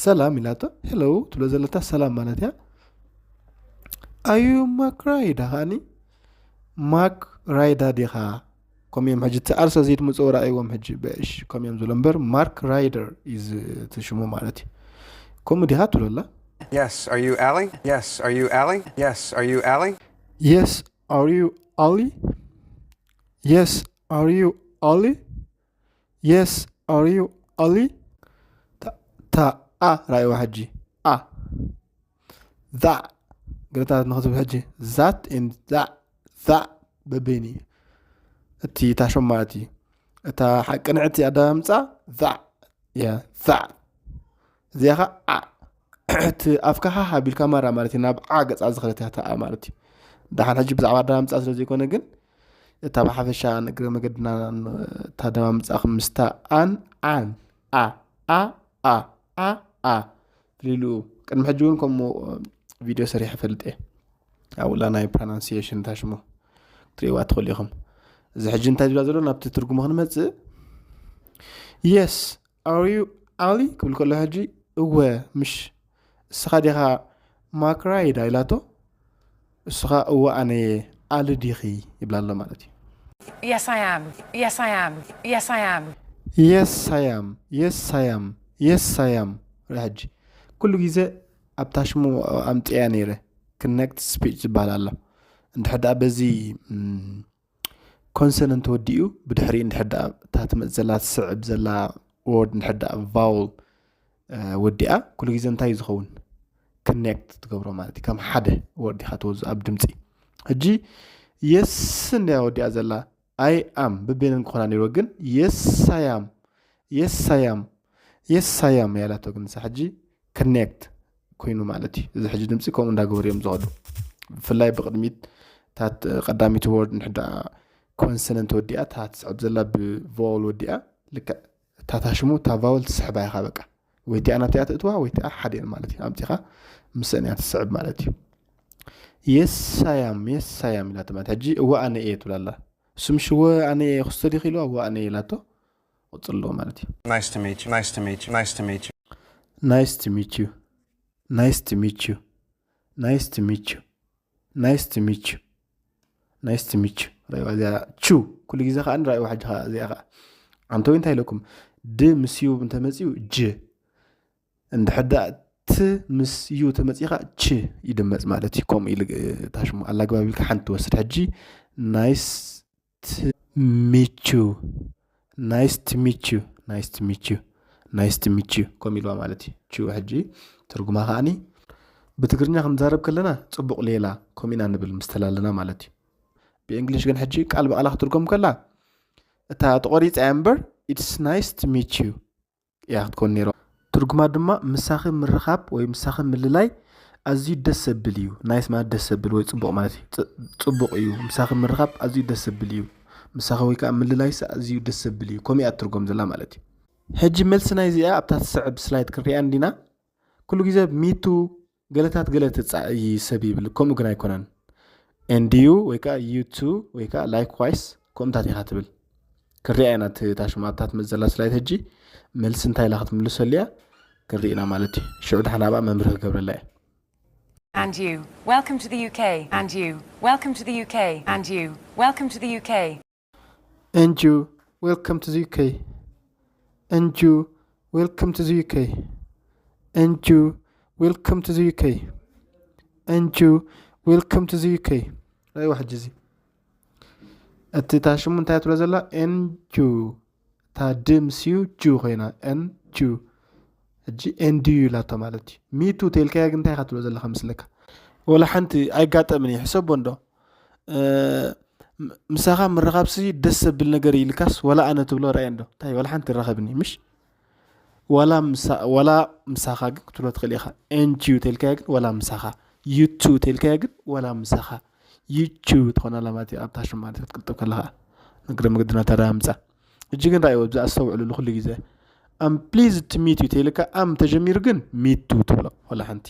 ሰላም ኢላቶ። ሄሎ ትብሎ ዘለታ ሰላም ማለት እያ። ኣዩ ማክ ራይደር ከኣኒ ማክ ራይደር ዲኻ? ከምኡ እዮም ሕጂ እቲ ኣርሰ ዘይትምፅኡ ረኣይዎም ሕጂ በሽ ከምኡ እዮም ዝብሎ እምበር ማርክ ራይደር እዩ ዝ-፣ እቲ ሽሙ ማለት እዩ። ከምኡ ዲኻ ትብሎ ኣላ? Yes, are you Allie? Yes, are you Allie? Yes, are you Allie? Yes, are you Ali? Yes, are you Ali? Yes, are you Ali? ታ፣ ታ፣ ኣ ረኣይዋ ሕጂ። ኣ። ዛ። ገለታት ንኽትብል ሕጂ ዛት and ዛ፣ ዛ በበይኑ እዩ። እቲ ታሽሙ ማለት እዩ። እታ ሓቂ ንዕቲ ኣዳምፃ ዛዕ እያ፣ ዛዕ። እዚኣ ኸዓ ዓ። እቲ ኣፍካ ሃ ሃቢልካ ማራ ማለት እዩ፣ ናብ ዓ ገፃ ዝኸደት እያ እታ ኣ ማለት እዩ። ደሓን ሕጂ ብዛዕባ ኣዳምፃ ስለ ዘይኮነ ግን እታ ብሓፈሻ ንእግረ መገድና እታ ኣደማምፃ ምስታ ኣን ዓን ኣ ኣ ኣ ኣ ኣ ፍልልኡ። ቅድሚ ሕጂ እውን ከምኡ ቪድዮ ሰሪሐ ፈልጥ እየ። ኣብላ ናይ ፕሮናንሲዬሽን ታሽሙ ክትሪእዋ ትኽእሉ ኢኹም። እዚ ሕጂ እንታይ ዝብላ ዘሎ ናብቲ ትርጉሙ ክንመፅእ። የስ ኣር ዩ ኣሊ ክብል ከሎ ሕጂ እወ ምሽ እስኻ ዲኻ ማክራይዳ ኢላቶ። እስኻ እወ ኣነየ ኣሊ ዲኺ ይብላ ኣሎ ማለት እዩ። Yes, I am. Yes, I am. Yes, I am. የስ ሳያም የስ ሳያም የስ ሳያም። ርኣ ሕጂ ኩሉ ግዜ ኣብ ታሽሙ ኣምፅያ ነይረ። ክነክት ስፒች ዝበሃል ኣሎ። እንድሕር ደኣ በዚ ኮንሰነንት ወዲኡ ብድሕሪኡ እንድሕር ደኣ እታ ትመፅ ዘላ ትስዕብ ዘላ ወርድ እንድሕር ደኣ ቫውል ወዲኣ ኩሉ ግዜ እንታይ እዩ ዝኸውን? ክኔክት ትገብሮ ማለት እዩ። ከም ሓደ ወርድ ኢኻ ትወዙ ኣብ ድምፂ። ሕጂ የስ እንድያ ወዲኣ ዘላ ኣይ ኣም ብቤነን ክኾና ነይርዎ ግን የስ ሳያም የስ ሳያም የስ ሳያም ያላቶ ግን ንሳ ሕጂ ክኔክት ኮይኑ ማለት እዩ። እዚ ሕጂ ድምፂ ከምኡ እንዳገበሩ እዮም ዝኸዱ። ብፍላይ ብቅድሚት ታት ቀዳሚት ወርድ እንድሕር ደኣ ኮንሰነንት ወዲኣ እታ ትስዕብ ዘላ ብቫውል ወዲኣ ልክዕ እታ ታሽሙ እታ ቫውል ትስሕባ ኢኻ በቃ። ወይ እቲኣ ናብቲኣ ተእትዋ ወይ እቲኣ ሓዲአን ማለት እዩ። ኣምፂኻ ምስአን እያ ትስዕብ ማለት እዩ። የስ ሳያም የስ ሳያም ኢላቶ ማለት ሕጂ እወ ኣነ እየ ትብላ ኣላ። እሱ ምሽ እወ ኣነ እየ ክስቶ ዲኺ ኢልዋ እወ ኣነ እየ ኢላቶ። ቅፅል ኣለዎ ማለት እዩ። Nice to meet you. Nice to meet you. Nice to meet you. ናይስ ቱ ሚት ዩ ናይስ ቱ ሚት ዩ ናይስ ቱ ሚት ዩ ናይስ ቱ ሚት ዩ ናይስ ቱ ሚት ዩ። ራይዋ እዚኣ ቹ ኩሉ ግዜ ከዓ ንራይዋ ሕጂ ከዓ እዚኣ ከዓ ኣንተወይ እንታይ ኢለኩም ድ ምስ ዩ እንተመፅዩ ጅ እንድሕር ደኣ ት ምስ ዩ ተመፂኻ ች ይድመፅ ማለት እዩ። ከምኡ ኢሉ ታሽሙ ኣላግባብ ኢልካ ሓንቲ ትወስድ። ሕጂ ናይስ ት ሚት ዩ ናይስ ቱ ሚት ዩ ናይስ ቱ ሚት ዩ ናይስ ቱ ሚት ዩ ከምኡ ኢልዋ ማለት እዩ። ቹ ሕጂ ትርጉማ ከዓኒ ብትግርኛ ክንዛረብ ከለና ፅቡቕ ሌላ ከምኡ ኢና ንብል ምስ ተላለና ማለት እዩ። ብእንግሊሽ ግን ሕጂ ቃል ብቓላ ክትርጎም ከላ እታ ተቖሪፃ እያ እምበር it's nice to meet you እያ ክትኮን ነይራ። ትርጉማ ድማ ምሳኺ ምርኻብ ወይ ምሳኺ ምልላይ ኣዝዩ ደስ ዘብል እዩ። ናይስ ማለት ደስ ዘብል ወይ ፅቡቕ ማለት እዩ። ፅቡቕ እዩ። ምሳኺ ምርኻብ ኣዝዩ ደስ ዘብል እዩ። ምሳኺ ወይ ከዓ ምልላይስ ኣዝዩ ደስ ዘብል እዩ። ከምኡ እያ ትርጎም ዘላ ማለት እዩ። ሕጂ መልሲ ናይዚኣ ኣብታ ትስዕብ ስላይድ ክንሪኣ እንዲና። ኩሉ ግዜ ሚቱ ገለታት ገለ ተጻእይ ሰብ ይብል፣ ከምኡ ግን ኣይኮነን። ኤንድዩ ወይ ከዓ ዩ ቱ ወይ ከዓ ላይክዋይስ ከምኡታት ኢኻ ትብል። ክንሪኣ ኢና እቲ ታሽሙ ኣብታ ትመጽእ ዘላ ስላይድ ሕጂ መልሲ እንታይ ኢላ ክትምልሰሉ እያ ክንርኢ ኢና ማለት እዩ። ሽዑ ደሓን ኣብኣ መምርሒ ክገብረላ እየ። And you. Welcome to the U K. And you. Welcome to the U K. And you. Welcome to the U K. And you. Welcome to the U K. And you. Welcome to the U K. And you. Welcome to the U K. And you. Welcome to the U K. ራእይዋ ሕጂ እዚ እቲ ታሽሙ እንታይ ትብሎ ዘላ ኤንጁ እታ ድ ምስ ዩ ጁ ኮይና ኤንጁ ሕጂ ኤንድዩ ኢላቶ ማለት እዩ። ሚቱ ተልካያ ግን እንታይ ኢኻ ትብሎ ዘለካ መስለካ? ወላ ሓንቲ ኣይጋጠምን እዩ። ሕሰቦ እንዶ ምሳኻ ምርኻብሲ ደስ ዘብል ነገር እዩ ኢልካስ ወላ ኣነ ትብሎ ራእየ እንዶ እንታይ ወላ ሓንቲ ይራኸብኒ ምሽ ዋላ ምሳኻ ግን ክትብሎ ትኽእል ኢኻ። ኤንጂዩ ተልካያ ግን ዋላ ምሳኻ፣ ዩቱ ተልካያ ግን ዋላ ምሳኻ፣ ዩቹ ትኾን ኣላ ማለት እዩ። ኣብታ ሽም ማለት ክትቅልጥብ ከለኻ ንግረ መገድና ተዳምፃ። እጂ ግን ራእይዎ ብዛ ኣስተውዕሉሉ ኩሉ ግዜ ኣም ፕሊዝ ቱ ሚት ዩ ተይልካ ኣም ተጀሚሩ ግን ሚቱ ትብሎ ዋላ ሓንቲ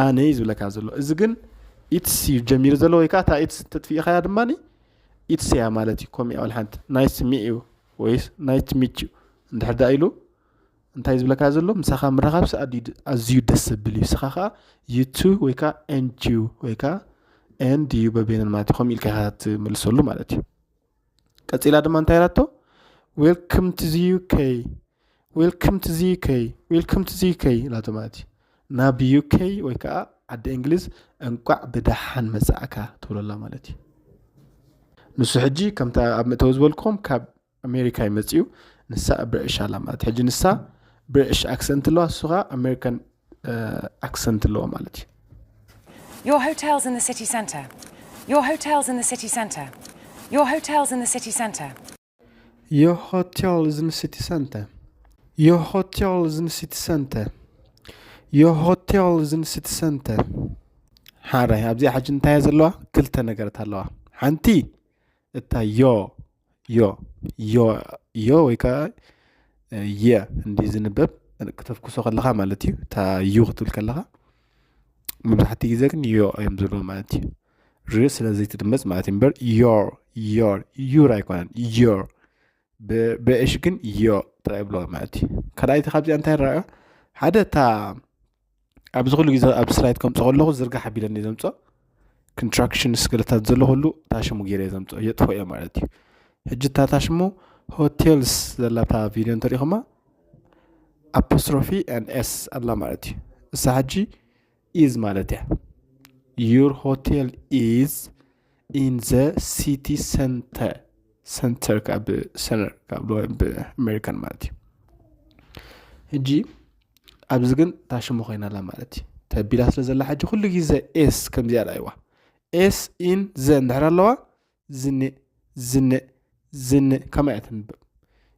ኣነ እዩ ዝብለካ ዘሎ። እዚ ግን ኢትስ እዩ ጀሚሩ ዘሎ ወይ ከዓ እታ ኢትስ ተጥፊእኻያ ድማ ኢትስ እያ ማለት እዩ። ኮሚያ ዋላ ሓንቲ ናይስ ሚት ዩ ወይ ናይስ ሚት ዩ እንድሕር ዳ ኢሉ እንታይ ዝብለካ ዘሎ ምሳኻ ምርኻብስ ኣዝዩ ደስ ዘብል እዩ። ስኻ ከዓ ዩቱ ወይ ከዓ ኤንጂዩ ወይ ከዓ ኤንዲዩ በቤነን ማለት እዩ። ከምኡ ኢልካ ኢኻ ትምልሰሉ ማለት እዩ። ቀፂላ ድማ እንታይ ኢላቶ? Welcome to the U K. Welcome to the U K. Welcome to the U K ኢላቶ ማለት እዩ። ናብ ዩ ኬ ወይ ከዓ ዓዲ እንግሊዝ እንቋዕ ብደሓን መፃእካ ትብለላ ማለት እዩ። ንሱ ሕጂ ከምታ ኣብ መእተዊ ዝበልኩም ካብ ኣሜሪካ እዩ መፅኡ። ንሳ ብርዕሽ ኣላ ማለት ሕጂ ንሳ ብርዕሽ ኣክሰንት ኣለዋ፣ እሱ ከዓ ኣሜሪካን ኣክሰንት ኣለዎ ማለት እዩ። Your hotel's in the city centre. Your hotel's in the city centre. Your hotel's in the city centre. Your hotel is in city center. Your hotel is in city center. Your hotel is in city center. ሓራይ ኣብዚኣ ሕጂ እንታይ እያ ዘለዋ? ክልተ ነገራት ኣለዋ። ሓንቲ እታ ዮ ዮ ዮ ዮ ወይ ከዓ የ እንዲ ዝንበብ ክተፍኩሶ ከለኻ ማለት እዩ። እታ ዩ ክትብል ከለኻ መብዛሕትኡ ግዜ ግን ዮ እዮም ዝብሉ ማለት እዩ። ር ስለ ዘይትድመፅ ማለት እዩ እምበር ዮር ዮር ዩር ኣይኮነን። ዮር ብእሽ ግን ዮ ጥራይ ይብሎ ማለት እዩ። ካልኣይቲ ካብዚኣ እንታይ ይረኣዮ? ሓደ እታ ኣብዚ ኩሉ ግዜ ኣብ ስላይድ ከምፅኦ ከለኹ ዝርጋሕ ኣቢለኒ ዘምፅኦ ኮንትራክሽንስ ገለታት ዘሎ ኩሉ ታሽሙ ገይረ ዘምፅኦ የጥፎ እየ ማለት እዩ። ሕጂ እታ ታሽሙ ሆቴልስ ዘላታ ቪድዮ እንተሪኹማ ኣፖስትሮፊ ኤን ኤስ ኣላ ማለት እዩ። እሳ ሕጂ ኢዝ ማለት እያ። Your hotel is in the city center. ሰንተር ካብ ሰነር ካብ ብኣሜሪካን ማለት እዩ። ሕጂ ኣብዚ ግን ታሽሙ ኮይና ኣላ ማለት እዩ። ተቢላ ስለ ዘላ ሕጂ ኩሉ ግዜ ኤስ ከምዚኣ ርኣይዋ። ኤስ ኢን ዘ እንድሕር ኣለዋ ዝንእ ዝንእ ዝንእ ከማይ እያ ትንብብ።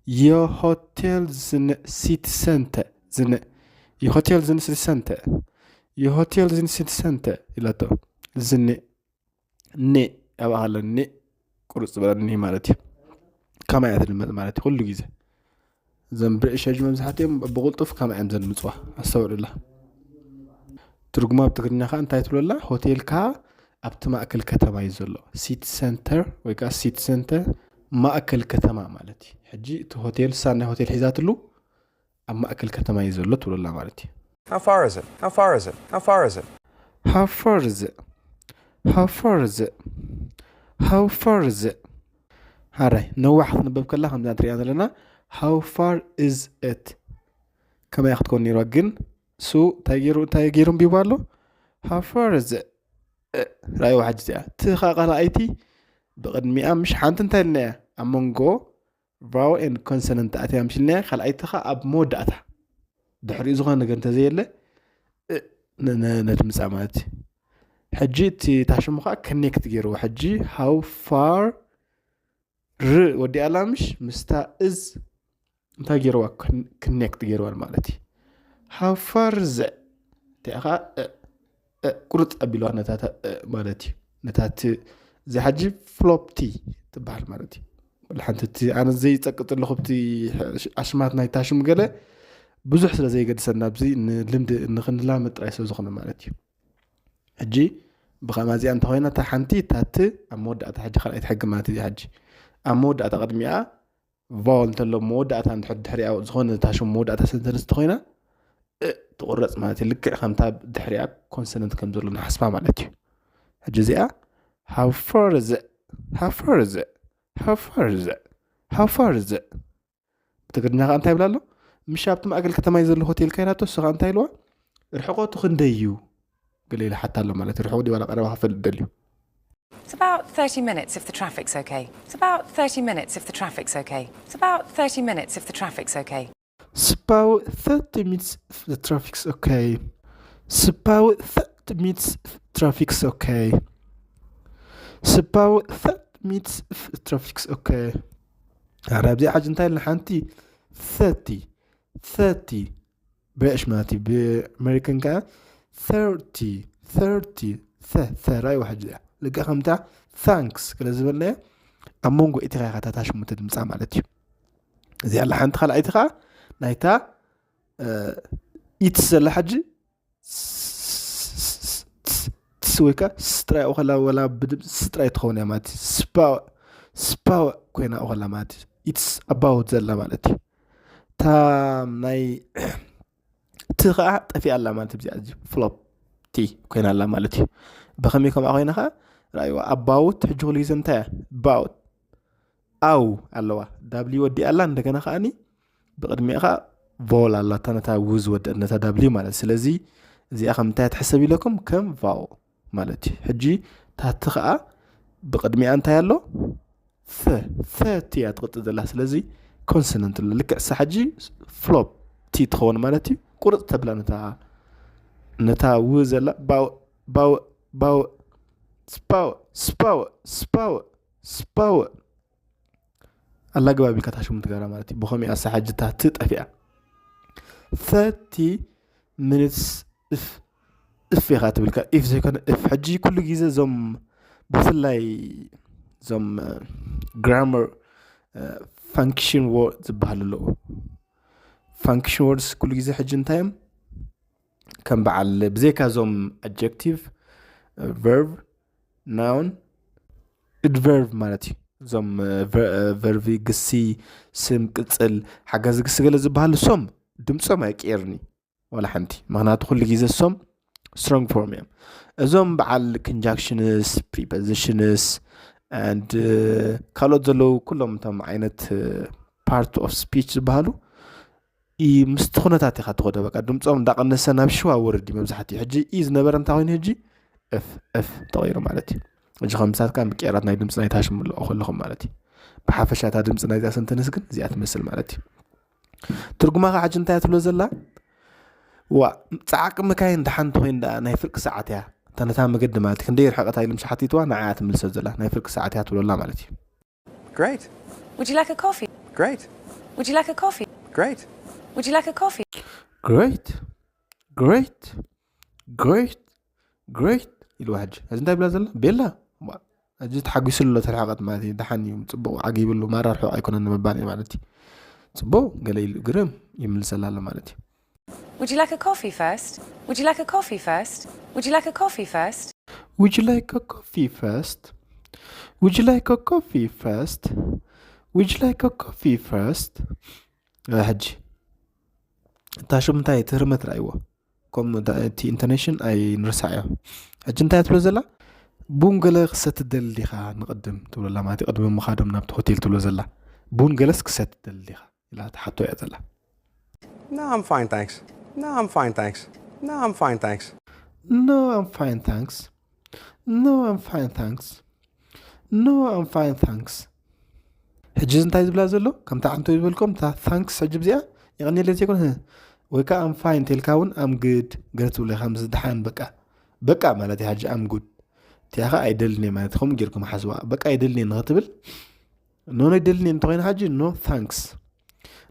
Your hotel ዝንእ city center ዝንእ Your hotel ዝንእ city center Your hotel ዝንእ city center ኢላቶ። ዝንእ ን ኣብኣ ከሎ ን ቁርፅ ዝበለኒ ማለት እዩ። ከማይ እያ ትድመፅ ማለት እዩ ኩሉ ግዜ። እዞም ብርዕሽ ሕጂ መብዛሕትኦም ብቕልጡፍ ከማይ እዮም ዘድምፅዋ። ኣስተውዕሉላ። ትርጉማ ኣብ ትግርኛ ከዓ እንታይ ትብለላ? ሆቴልካ ኣብቲ ማእከል ከተማ እዩ ዘሎ። ሲቲ ሰንተር ወይ ከዓ ሲቲ ሰንተር ማእከል ከተማ ማለት እዩ። ሕጂ እቲ ሆቴል ሳናይ ሆቴል ሒዛትሉ ኣብ ማእከል ከተማ እዩ ዘሎ ትብለላ ማለት እዩ። How far is it? How far is it? How far is it? How far is it? How far is it? How far is it? ሓራይ ነዋሕ ክትንበብ ከላ ከምዛ ንሪኣ ዘለና how far is it ከመይ ክትከውን ነይርዋ ግን ሱ እንታይ ገይሩ እንታይ ገይሩ ኣንቢቡ ኣሎ how far is it እ፣ ራእይዋ ሕጂ እዚኣ እቲ ኻእ ካልኣይቲ ብቕድሚኣ ምሽ ሓንቲ እንታይ ኢልና እያ ኣብ መንጎ vowel and consonant ኣትያ ምሽ ኢልና እያ ካልኣይቲ ኻእ ኣብ መወዳእታ ድሕሪኡ ዝኾነ ነገር እንተዘየለ እ፣ ነ- ነ- ነድምፃ ማለት እዩ ሕጂ እቲ ታሽሙ ከዓ ኮኔክት ገይርዎ ሕጂ how far ር ወዲኣላ ምሽ ምስታ እዝ እንታይ ገይርዋ ኮኔክት ገይርዋ ማለት እዩ how far is it እቲኣ ከዓ እ፣ እ፣ ቁርፅ ኣቢልዋ ነታ ተ- እ ማለት እዩ ነታ እቲ እዚ ሕጂ ፍሎፕቲ ትበሃል ማለት እዩ ሓንቲ እቲ ኣነ ዘይፀቅጥ ኣለኹ ብቲ ኣሽማት ናይ ታሽሙ ገለ ብዙሕ ስለ ዘይገድሰና ኣብዚ ንልምዲ ንክንላመድ ጥራይ ስለ ዝኾነ ማለት እዩ ሕጂ ብኸማ እዚኣ እንተኮይና እታ ሓንቲ እታ እቲ ኣብ መወዳእታ ሕጂ ካልኣይቲ ሕጊ ማለት እዚኣ ሕጂ ኣብ መወዳእታ ቅድሚኣ ቫወል እንተሎ መወዳእታ እንድሕር ድሕሪኣ ዝኾነ እታ ሽም መወዳእታ ሰንተንስ እንተኮይና እ ትቁረፅ ማለት እዩ ልክዕ ከምታ ድሕሪኣ ኮንሰነንት ከም ዘሎ ንሓስባ ማለት እዩ ሕጂ እዚኣ how far is it how far is it how far is it how far is it ብትግርኛ ከዓ እንታይ ይብላ ኣሎ ምሽ ኣብቲ ማእከል ከተማ እዩ ዘሎ ሆቴል ካይናቶ እሱ ከዓ እንታይ ኢልዋ ርሕቆቱ ክንደይ እዩ ገለ ኢለ ሓታ ኣሎ ማለት እዩ ርሕቁ ዲባላ ቀረባ ክፈልጥ ደልዩ It's about thirty minutes if the traffic's okay. It's about thirty minutes if the traffic's okay. It's about thirty minutes if the traffic's okay. It's about thirty minutes if the traffic's okay. It's about thirty minutes if the traffic's okay. It's about thirty minutes if the traffic's okay. ኣረ ኣብዚኣ ሓጂ እንታይ ኢልና ሓንቲ thirty thirty ብእሽ ማለት እዩ ብኣሜሪካን ከዓ thirty thirty ተ ተ ራእይዋ ሕጂ እያ ልክዕ ከምታ thanks ክለ ዝበልናዮ ኣብ መንጎ እቲ ኻይኻታታ ሽሙ ተድምፃ ማለት እዩ እዚኣ ኣላ ሓንቲ ካልኣይቲ ከዓ ናይታ ኢትስ ዘላ ሕጂ ትስ ወይ ከዓ ስጥራይ ከላ ወላ ብድምፂ ስጥራይ ትኸውን እያ ማለት እዩ ስፓወ ኮይና ከላ ማለት እዩ ኢትስ ኣባውት ዘላ ማለት እዩ እታ ናይ እቲ ከዓ ጠፊኣ ኣላ ማለት እዩ እዚኣ ፍሎፕ ቲ ኮይና ኣላ ማለት እዩ ብከመይ ከምኣ ኮይና ከዓ ራእይዋ ኣባውት ሕጂ ኩሉ ግዜ እንታይ እያ ባውት ኣው ኣለዋ ዳብሊ ወዲኣ ኣላ እንደገና ከዓኒ ብቅድሚኣ ከዓ ቮል ኣላታ ነታ ው ዝወደአት ነታ ዳብሊ ማለት ስለዚ እዚኣ ከም እንታይ ትሕሰብ ኢለኩም ከም ቫው ማለት እዩ ሕጂ ታቲ ከዓ ብቅድሚኣ እንታይ ኣሎ ተ ተ እቲ እያ ትቅፅል ዘላ ስለዚ ኮንሶነንት ኣሎ ልክዕ ሳ ሕጂ ፍሎፕ ቲ ትኸውን ማለት እዩ ቁርፅ ተብላ ነታ ነታ ው ዘላ ባው ባው ባው ስፓው ስፓው ስፓው ስፓወ ኣላግባብ ኢልካ ታሽሙ ትገብራ ማለት እዩ። ብኸምኡ ኣሳ ሕጂ እታ ት ጠፊኣ። thirty minutes if if ኢኻ ትብልካ፣ if ዘይኮነ እፍ። ሕጂ ኩሉ ግዜ እዞም ብፍላይ እዞም ግራመር ፋንክሽን ወርድ ዝበሃሉ ኣለዉ። ፋንክሽን ወርድስ ኩሉ ግዜ ሕጂ እንታይ እዮም? ከም በዓል ብዘይካ እዞም ኣጀክቲቭ፣ ቨርብ፣ ናውን፣ ኣድቨርብ ማለት እዩ። እዞም ቨርቢ፣ ግሲ፣ ስም፣ ቅፅል፣ ሓጋዚ ግሲ ገለ ዝበሃሉ እሶም ድምፆም ኣይቅየርኒ ዋላ ሓንቲ። ምክንያቱ ኩሉ ግዜ እሶም ስትሮንግ ፎርም እዮም። እዞም በዓል ኮንጃንክሽንስ፣ ፕሪፖዚሽንስ፣ and ካልኦት ዘለዉ ኩሎም እቶም ዓይነት ፓርት ኦፍ ስፒች ዝበሃሉ ኢ ምስቲ ኩነታት ኢኻ ትኸዶ። በቃ ድምፆም እንዳቐነሰ ናብ ሽዋ ወርድ እዩ መብዛሕትኡ። ሕጂ ኢ ዝነበረ እንታይ ኮይኑ ሕጂ እፍ እፍ ተቐይሩ ማለት እዩ። ሕጂ ከም ምሳትካ ምቅያራት ናይ ድምፂ ናይ ታሽሙ ኣለኹ ከለኹም ማለት እዩ። ብሓፈሻ እታ ድምፂ ናይዛ ሰንተንስ ግን እዚኣ ትመስል ማለት እዩ። ትርጉማ ከዓ ሕጂ እንታይ ትብሎ ዘላ? ዋ ፃዕቂ ምካይን ደሓን እንተኮይን ደኣ ናይ ፍርቂ ሰዓት እያ። እታ ነታ መገዲ ማለት እዩ። ክንደይ ርሕቀት ኢሉ ምሻሓቲትዋ ንዓያ ትምልሰ ዘላ ናይ ፍርቂ ሰዓት እያ ትብሎ ኣላ ማለት እዩ። Great. Would you like a coffee? Great. Would you like a coffee? Great. Would you like a coffee? ግሬት ግሬት ግሬት ግሬት ኢልዋ። ሕጂ እዚ እንታይ ብላ ዘላ? ቤላ ዋ፣ ሕጂ ተሓጒሱ ኣሎ። ተርሓቐት ማለት እዩ። ደሓን እዩ፣ ፅቡቕ ዓጊብሉ፣ ማራ ርሑቕ ኣይኮነን ንምባል እዩ ማለት እዩ። ፅቡቕ ገለ ኢሉ ግርም ይምልሰላ ኣሎ ማለት እዩ። Would you like a coffee first? Would you like a coffee first? Would you like a coffee first? Would you like a coffee first? Would you like a coffee first? Would you like a coffee first? ሕጂ እታ ሽም እንታይ ትህርመት ርኣይዎ። ከም እቲ ኢንቶኔሽን ኣይንርሳዕዮ። ሕጂ እንታይ ትብሎ ዘላ? ቡን ገለ ክሰቲ ደሊ ዲኻ ንቕድም ትብሎ ኣላ ማለት እዩ። ቅድሚ ምኻዶም ናብቲ ሆቴል ትብሎ ዘላ ቡን ገለስ ክሰቲ ደሊ ዲኻ ኢላ ትሓቶ እያ ዘላ። No, I'm fine, thanks. No, I'm fine, thanks. No, I'm fine, thanks. No, I'm fine, thanks. No, I'm fine, thanks. No, I'm fine, thanks. ሕጂ እዚ እንታይ ዝብላ ዘሎ? ከምታ ዓንቶ ዝበልኩም እታ ታንክስ ሕጂ ብዚኣ የቐኒለ ዘይኮነ ወይ ከዓ ኣም ፋይን ተልካ እውን ኣም ግድ ገለ ትብሎ ኢኻ። ምስ ደሓን በቃ በቃ ማለት እዩ። ሕጂ ኣም ጉድ እቲኣ ኸ ኣይደልን እየ ማለት ከምኡ ጌርኩም ሓስባ። በቃ ኣይደልን እየ ንኽትብል ኖ ኖ ኣይደልን እየ እንተኾይኑ ሕጂ ኖ ታንክስ።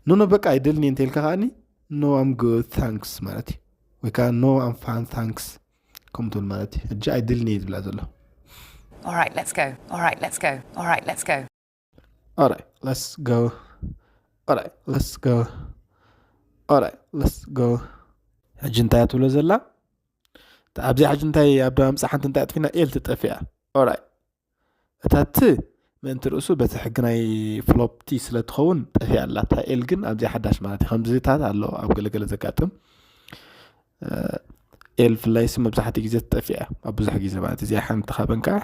ኖ ኖ በቃ ኣይደልን እየ እንተልካ ከዓኒ ኖ ኣም ጉድ ታንክስ ማለት እዩ። ወይ ከዓ ኖ ኣም ፋይን ታንክስ ከምኡ ትብል ማለት እዩ። ሕጂ ኣይደልን እየ ዝብላ ዘሎ። All right, let's go. All right, let's go. All right, let's go. Alright, let's go. Alright, let's go. Alright, let's go. ሕጂ እንታይ እያ ትብሎ ዘላ? ኣብዚኣ ሕጂ እንታይ ኣብ ደማ ምጻ ሓንቲ እንታይ ኣጥፊና ኤል ትጠፊኣ። Alright፣ እታ ት ምእንቲ ርእሱ በቲ ሕጊ ናይ ፍሎፕቲ ስለ ትኸውን ጠፊኣ ኣላ። እታ ኤል ግን ኣብዚኣ ሓዳሽ ማለት እዩ። ከምዚታት ኣሎ ኣብ ገለገለ ዘጋጥም። ኤል ፍላይ ሲ መብዛሕትኡ ግዜ ትጠፍእ እያ ኣብ ብዙሕ ግዜ ማለት እዚኣ ሓንቲ ካብን ከዓ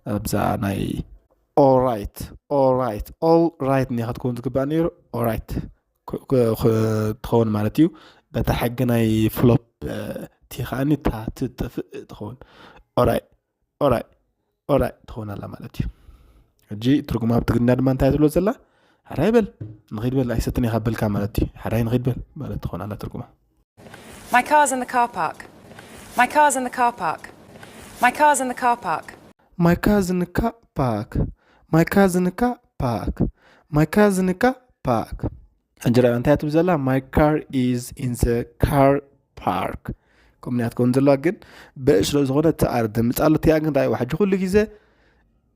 ኣብዛ ናይ ኦራይት ኦራይት ኦል ራይት እኒኣ ክትከውን ዝግባእ ነይሩ። ኦራይት ትኸውን ማለት እዩ። በታ ሕጊ ናይ ፍሎፕ ቲ ከዓኒ እታ ትጠፍእ ትኸውን። ኦራይ ኦራይ ኦራይ ትኸውን ኣላ ማለት እዩ። ሕጂ ትርጉማ ኣብ ትግርኛ ድማ እንታይ ትብሎ ዘላ? ሓራይ በል ንኺድ በል ኣይሰትን ኢኻ በልካ ማለት እዩ። ሓራይ ንኺድ በል ማለት ትኸውን ኣላ ትርጉማ። My car's in the car park. My car's in the car park. My car's in the car park. My car's in the car park. My car's in the car park. My car's in the car park. ሕጂ ርኣዮ እንታይ ትብል ዘላ? My car is in the car park። ከምኡ እያ ትከውን ዘለዋ ግን ብዕ ስለ ዝኾነ እቲ ኣር ድምፅ ኣሎ። እቲኣ ግን ርኣይዋ ሕጂ ኩሉ ግዜ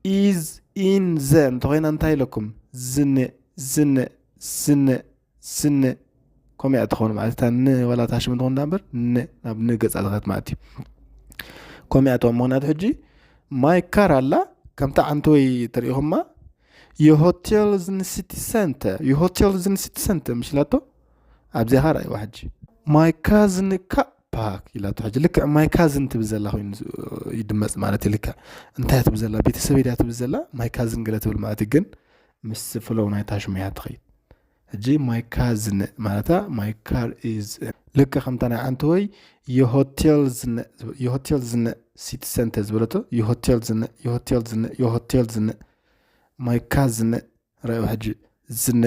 ኢዝ ኢን ዘ እንተኾይና እንታይ ኢለኩም? ዝንእ ዝንእ ዝንእ ዝንእ ከምኡ እያ ትኸውን ማለት እታ ን ዋላ እታ ሽም ትኸውን እዳ እምበር ን ናብ ን ገፃ ዝኸት ማለት እዩ። ከምኡ እያ ትኸውን ምኽንያቱ ሕጂ ማይ ካር ኣላ ከምታ ዓንተወይ ተሪኢኹማ የሆቴል ዝን ሲቲ ሰንተር የሆቴል ዝን ሲቲ ሰንተር ምሽላቶ ኣብዚኣ ኸ ርኣይዋ ሕጂ ማይ ካዝን ካ ፓክ ኢላቶ ሕጂ ልክዕ ማይ ካዝን ትብል ዘላ ኮይኑ ይድመፅ ማለት እዩ። ልክዕ እንታይ ትብል ዘላ ቤተሰብ ድያ ትብል ዘላ ማይ ካዝን ገለ ትብል ማለት እዩ። ግን ምስ ፍሎው ናይታ ሽሙ እያ ትኸይድ። ሕጂ ማይ ካዝን ማለታ ማይ ካር ኢዝ ልክዕ ከምታ ናይ ዓንተወይ የሆቴል ዝነ የሆቴል ዝነ ሲቲ ሰንተር ዝበለቶ የሆቴል ዝነ የሆቴል ዝነ የሆቴል ዝነ ማይ ካዝን ርኣዩ ሕጂ ዝነ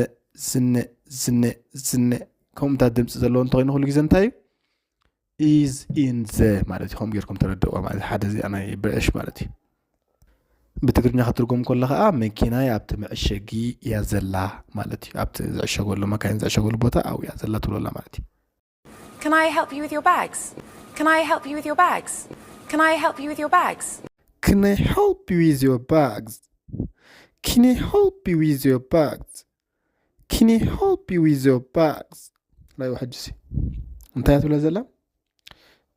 ዝነ ዝነ ዝነ ከምኡታት ድምፂ ዘለዎ እንተኮይኑ ኩሉ ግዜ እንታይ እዩ ኢዝ ኢን ዘ ማለት እዩ። ከምኡ ጌርኩም ተረድእዋ ማለት ሓደ እዚኣ ናይ ብርዕሽ ማለት እዩ። ብትግርኛ ክትርጎም ከሎ ከዓ መኪናይ ኣብቲ መዕሸጊ እያ ዘላ ማለት እዩ። ኣብቲ ዝዕሸገሉ፣ መካይን ዝዕሸገሉ ቦታ ኣብኡ እያ ዘላ ትብለላ ማለት እዩ። Can I help you with your bags? Can I help you with your bags? Can I help you with your bags? Can I help you with your bags? Can I help you with your bags? Can I help you with your bags? ራይዋ ሕጅሲ እንታይ ትብላ ዘላ?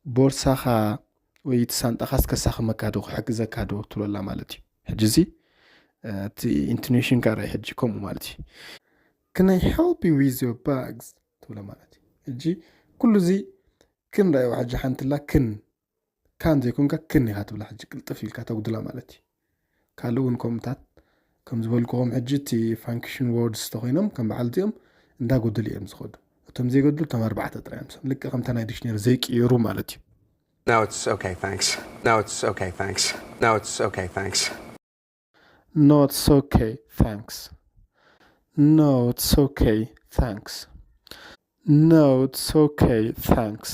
ቦርሳኻ ወይ እቲ ሳንጣኻስ ከሳኽመካ ዶ ክሕግዘካ ዶ ትብለላ ማለት እዩ። ሕጂ እዚ እቲ ኢንቶኔሽን ካ ራይ ሕጂ ከምኡ ማለት እዩ። Can I help you with your bags? ትብሎ ማለት እዩ። ሕጂ ኩሉ እዚ ክን ራይዋ ሕጂ ሓንትላ ክን ካን ዘይኮንካ ክን ኢኻ ትብላ። ሕጂ ቅልጥፍ ኢልካ ተጉድላ ማለት እዩ። ካልእ እውን ከምኡታት ከም ዝበልኩኹም ሕጂ እቲ function words ተኮይኖም ከም በዓል እዚኦም እንዳጎደሉ እዮም ዝኸዱ። እቶም ዘይገድሉ እቶም ኣርባዕተ ጥራይ እዮም። ልክዕ ከምታ ናይ ዲክሽነሪ ዘይቅየሩ ማለት እዩ። No, it's okay, thanks. No, it's okay, thanks. No, it's okay, thanks. No, it's okay, thanks. No, it's okay, thanks. No, it's okay, thanks.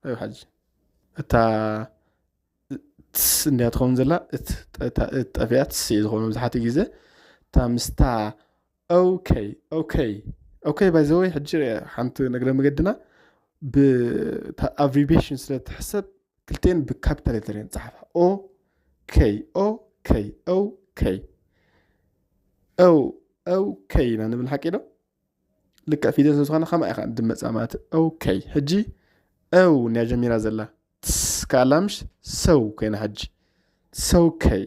እዩ ሓጂ እታ ትስ እንዲያ ትኸውን ዘላ እት ጠፊኣት ሲ ዝኾነ ብዙሓት ግዜ እታ ምስታ okay okay okay by the way ሕጂ ሓንቲ ነግረ መገድና ብታ abbreviation ስለ ትሕሰብ ክልቴን ብካፒታል ሌተር እየን ጸሓፋ okay okay okay okay ኢና ንብል ሓቂ ዶ? ልክዕ ፊደል ስለ ዝኾነ ከማ ኢኻ ድመጻ ማለት okay ሕጂ ው እንያ ጀሚራ ዘላ ትስ ከኣላ ምሽ ሰው ኮይና ሕጂ ሰውከይ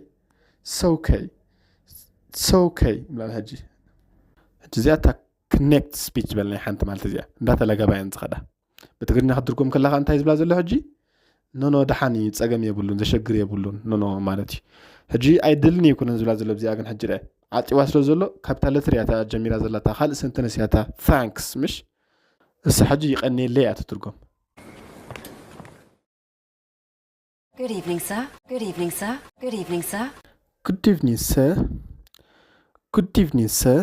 ሰውከይ ሰውከይ ይብላል ሕጂ ሕጂ እዚኣ እታ connect speech በል ናይ ሓንቲ ማለት እዚኣ እንዳተለገባየን ዝኸዳ ብትግርኛ ክትርጎም ከላኻ እንታይ ዝብላ ዘሎ ሕጂ ኖኖ ደሓን እዩ ጸገም የብሉን ዘሸግር የብሉን ኖኖ ማለት እዩ ሕጂ ኣይደልን ይኩነን ዝብላ ዘሎ እዚኣ ግን ሕጂ ርአ ዓጢዋ ስለ ዘሎ ካፒታል ለትር እያ ጀሚራ ዘላታ ካልእ ሰንተነስ እያ thanks ምሽ እሳ ሕጂ ይቐንየለይ እያ ትትርጎም Good evening, sir. Good evening, sir. Good evening, sir. Good evening, sir. Good evening, sir.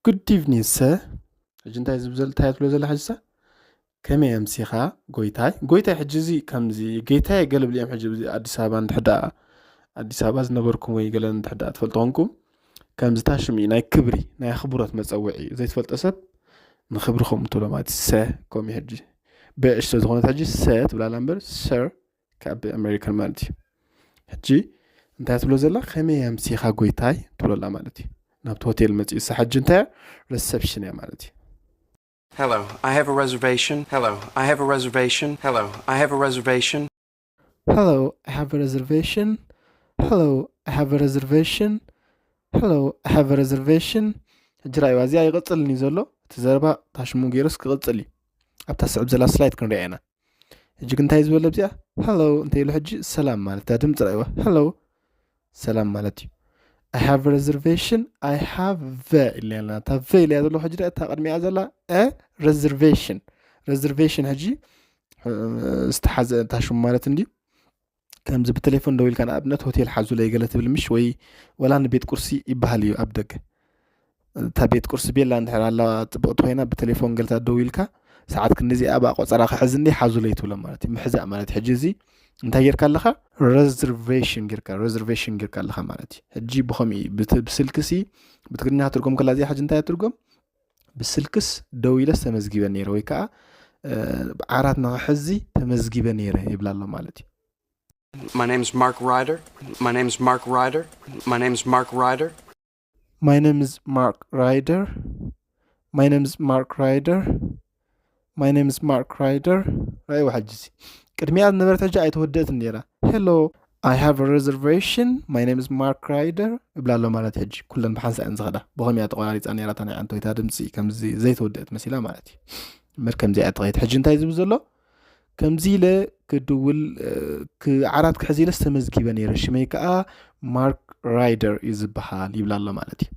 Good evening, sir. ሕጂ እንታይ ዝብል እንታይ ትብሎ ዘላ ሕጂ ከመይ ኣምሲኻ ጎይታይ ጎይታይ ሕጂ እዚ ከምዚ ጌታየ ገለብሊኦም ሕጂ ኣዲስ ኣበባ እንድሕዳ ኣዲስ ኣበባ ዝነበርኩም ወይ ገለ እንድሕዳ ትፈልጡ ኮንኩም ከምዚ ታሽም እዩ ናይ ክብሪ ናይ ኣኽብሮት መፀውዒ እዩ ዘይትፈልጦ ሰብ ንኽብሪ ከምኡ ትብሎ ማለት ሰ ከም ሕጂ ብዕሽ ስለዝኾነት ሕጂ ሰ ትብላላ እምበር ሰር ካብ ኣሜሪካን ማለት እዩ ሕጂ እንታይ ትብሎ ዘላ ከመይ ኣምሲኻ ጎይታይ ትብሎላ ማለት እዩ ናብቲ ሆቴል መፅኡ እሳ ሕጂ እንታይ ሪሰፕሽን እያ ማለት እዩ Hello, I have a reservation. Hello, I have a reservation. Hello, I have a reservation. Hello, I have a reservation. Hello, I have a reservation. Hello, I have a reservation. ሕጂ ራእይዋ እዚኣ ይቕፅል እዩ ዘሎ እቲ ዘረባ ታሽሙ ገይሩስ ክቕፅል እዩ ኣብታ ስዕብ ዘላ ስላይድ ክንሪኣ ኢና ሕጂ ግን እንታይ ዝበለ ኣብዚኣ hello እንተ ኢሉ ሕጂ ሰላም ማለት እታ ድምፂ ራእይዋ hello ሰላም ማለት እዩ I have a reservation I have the ኢልና እታ the ኢልያ ዘለኹ ሕጂ እታ ቅድሚኣ ዘላ reservation reservation ሕጂ ዝተሓዘ እታ ሽሙ ማለት እንድዩ ከምዚ ብቴሌፎን ደዊልካ ንኣብነት ሆቴል ሓዙለይ ገለ ትብል ምሽ ወይ ወላ ንቤት ቁርሲ ይበሃል እዩ ኣብ ደገ እታ ቤት ቁርሲ ቤላ እንድሕር ኣላ ፅብቕቲ ኮይና ብቴሌፎን ገልታ ደዊልካ ሰዓት ክንዲዚኣ ብኣ ቆፀራ ክሕዝ እንዲ ሓዙለይ ትብሎ ማለት እዩ ምሕዛእ ማለት ሕጂ እዚ እንታይ ጌርካ ኣለኻ reservation ጌርካ reservation ጌርካ ኣለኻ ማለት እዩ ሕጂ ብኸምኡ እዩ ብስልክሲ ብትግርኛ ትርጎም ከላ እዚኣ ሕጂ እንታይ ትርጎም ብስልክስ ደው ኢለስ ተመዝጊበ ነይረ ወይ ከዓ ዓራት ንኽሕዚ ተመዝጊበ ነይረ ይብላ ኣሎ ማለት እዩ My name's Mark Ryder. My name's Mark Ryder. My name's Mark Ryder. My name is Mark Ryder. My name is Mark Ryder. My name is Mark Ryder. ራእይዋ ሕጂ እዚ ቅድሚኣ ዝነበረት ሕጂ ኣይተወደእትን ነይራ። Hello, I have a reservation. My name is Mark Ryder. እብላ ኣሎ ማለት ሕጂ ኩለን ብሓንሳእ እየን ዝኸዳ። ብኸምያ ተቆራሪፃ ነይራ እታ ናይ ዓንቶይታ ድምፂ ከምዚ ዘይተወደእት መሲላ ማለት እዩ። እምበር ከምዚኣ እያ ትኸይድ። ሕጂ እንታይ ዝብል ዘሎ? ከምዚ ኢለ ክድውል ዓራት ክሕዝ ኢለስ ተመዝጊበ ነይረ ሽመይ ከዓ ማርክ ራይደር እዩ ዝበሃል ይብላ ኣሎ ማለት እዩ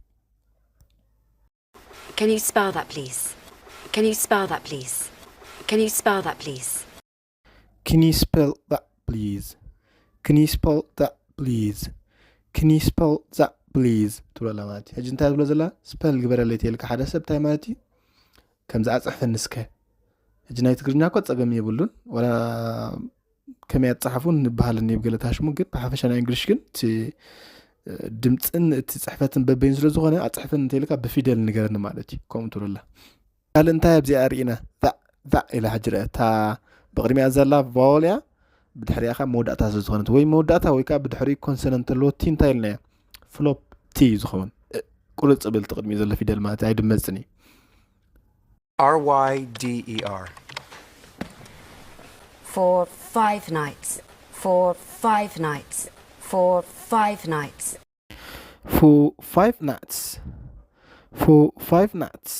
Can you spell that please? Can you spell that please? Can you spell that please? Can you spell that please? Can you spell that please? Can you spell that please? ትብለላ ማለት እዩ ሕጂ እንታይ ትብሎ ዘላ ስፐል ግበረለይ ትልካ ሓደ ሰብ እንታይ ማለት እዩ ከምዚ ኣፅሕፈኒ እስከ ሕጂ ናይ ትግርኛ እኮ ፀገም የብሉን ወላ ከመይ ኣጻሓፉ ንበሃል እኒብ ገለ ታሽሙ፣ ግን ብሓፈሻ ናይ እንግሊሽ ግን እቲ ድምፅን እቲ ፅሕፈትን በበይን ስለ ዝኾነ ኣፅሕፈን እንተይልካ ብፊደል ንገረኒ ማለት እዩ። ከምኡ ትብለላ። ካልእ እንታይ ኣብዚኣ ርኢና? ዛዕ ዛዕ ኢላ ሕጂ ርአ። እታ ብቕድሚኣ ዘላ ቫወል እያ፣ ብድሕሪኣ ከዓ መወዳእታ ስለ ዝኾነት ወይ መወዳእታ ወይ ከዓ ብድሕሪኡ ኮንሶነንት ኣለዎ። እቲ እንታይ ኢልናዮ? ፍሎፕ ቲ እዩ ዝኸውን። እ፣ ቁርፅ ብል እቲ ቅድሚኡ ዘሎ ፊደል ማለት እዩ፣ ኣይድመፅን እዩ። R Y D E R. For five nights. For five nights. For five nights. For five nights. For five nights.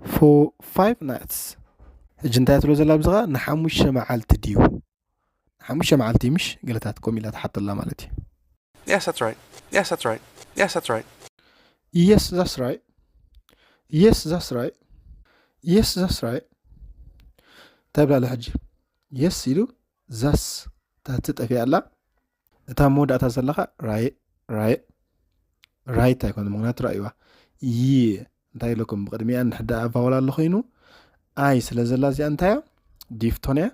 For five nights. ሕጂ እንታይ ትብሎ ዘላ ኣብዚ ኸዓ ንሓሙሽተ መዓልቲ ድዩ? ንሓሙሽተ መዓልቲ ምሽ ገለታት ኮም ኢላ ትሓተላ ማለት እዩ። Yes, that's right. Yes, that's right. Yes, that's right. Yes, that's right. Yes, that's right. Yes, that's right. እንታይ ብላለ ሕጂ? የስ ኢሉ ዛስ ታቲ ጠፊኣ ኣላ። እታ መወዳእታ ዘለኻ ራይ ራይ ራይት ኣይኮነ፣ ምክንያቱ ራእይዋ ይ እንታይ ኢለኩም ብቅድሚኣ እንድሕር ደኣ ቫወል ኣሎ ኮይኑ ኣይ ስለ ዘላ እዚኣ እንታይ እያ? ዲፍቶን እያ፣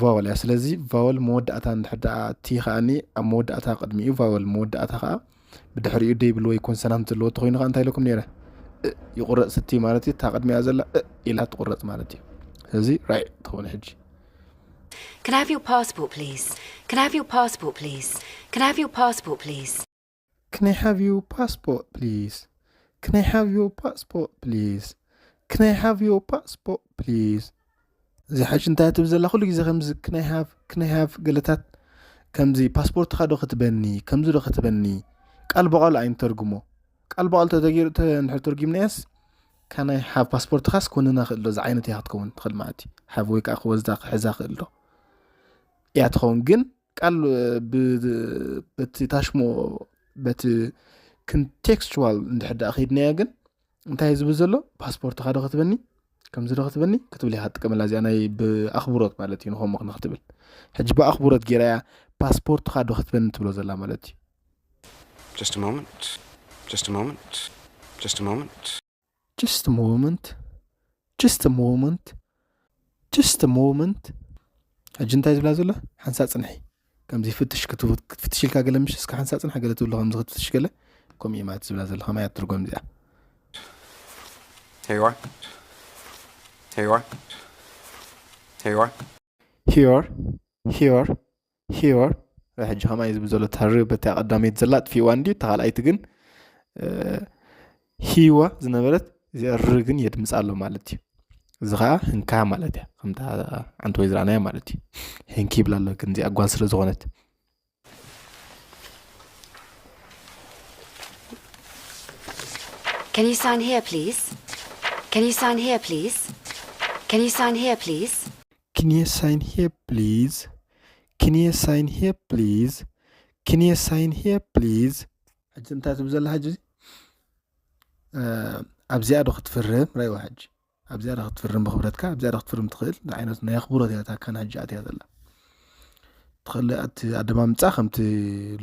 ቫወል እያ። ስለዚ ቫወል መወዳእታ እንድሕር ደኣ ቲ ከኣኒ ኣብ መወዳእታ ቅድሚኡ ቫወል መወዳእታ ከኣ ብድሕሪኡ ደይብል ወይ ኮንሰናንት ዘለዎ ተኮይኑ ከኣ እንታይ ኢለኩም ነይረ? እ ይቁረጽ ስቲ ማለት እዩ። እታ ቅድሚኣ ዘላ እ ኢላ ትቁረጽ ማለት እዩ። ስለዚ ራይት ትኸውን ሕጂ። Can I have your passport, please? Can I have your passport, please? Can I have your passport, please? Can I have your passport, please? Can I have your passport, please? Can I have your passport, please? እዚ ሓሽ እንታይ ትብል ዘላ ኩሉ ግዜ ከምዚ ክናይ ሃቭ ክናይ ሃቭ ገለታት ከምዚ ፓስፖርትኻ ዶ ክትበኒ ከምዚ ዶ ክትበኒ ቃል ብቃሉ ኣይንተርጉሞ። ቃል ብቃሉ ተተጊሩ እንድሕር ተርጉምናያስ ካናይ ሃቭ ፓስፖርትኻስ ክውንና ክእል ዶ ዝዓይነት እያ ክትከውን ትኽእል ማለት እዩ። ሃቭ ወይ ከዓ ክወስዳ ክሕዛ ክእል ዶ እያ ትኸውን። ግን ቃል በቲ ታሽሞ በቲ ኮንቴክስቹዋል እንድሕር ደኣ ከይድናዮ ግን እንታይ እዩ ዝብል ዘሎ? ፓስፖርትኻ ዶ ክትበኒ ከምዚ ዶ ክትበኒ ክትብል ኢኻ ትጥቀመላ እዚኣ ናይ ብኣኽብሮት ማለት እዩ። ንኸምኡ ንክትብል ሕጂ ብኣኽብሮት ገይራ እያ ፓስፖርትኻ ዶ ክትበኒ ትብሎ ዘላ ማለት እዩ። Just a moment. Just a moment. Just a moment. Just a moment. Just a moment. Just a moment. ሕጂ እንታይ ዝብላ ዘሎ ሓንሳ ፅንሒ ከምዚ ፍትሽ ክትፍትሽ ኢልካ ገለ ምሽ እስካ ሓንሳ ፅንሒ ገለ ትብሎ ከምዚ ክትፍትሽ ገለ ከምኡ እዩ ማለት ዝብላ ዘሎ ከማይ ትርጎም እዚኣ። Here you are. Here you are. Here you are. Here, here, here. ሕጂ ከማይ ዝብል ዘሎ ተሪ በቲ ቀዳመይቲ ዘላ ጥፊዋ እንዲ ተኻልኣይቲ ግን ሂዋ ዝነበረት እዚኣ ር ግን የድምፅ ኣሎ ማለት እዩ። እዚ ከዓ ህንካ ማለት እያ ከምታ ዓንቲ ወይ ዝረኣናያ ማለት እዩ። ህንኪ ይብላ ኣሎ ግን እዚኣ ጓል ስለ ዝኾነት Can you sign here, please? Can you sign here, please? Can you sign here, please? Can you sign here, please? Can you sign here, please? Can you sign here, please? ሕጂ እንታይ ትብል ዘላ ሕጂ ኣብዚኣ ዶ ክትፍርም? ራይዋ ሕጂ ኣብዚኣ ዶ ክትፍርም? ብክብረትካ ኣብዚኣ ዶ ክትፍርም ትኽእል? ንዓይነቱ ናይ ኣኽብሮት እያ እታ ካን ሕጂ ኣትያ ዘላ። ትኽእል ኣደማምፃ ከምቲ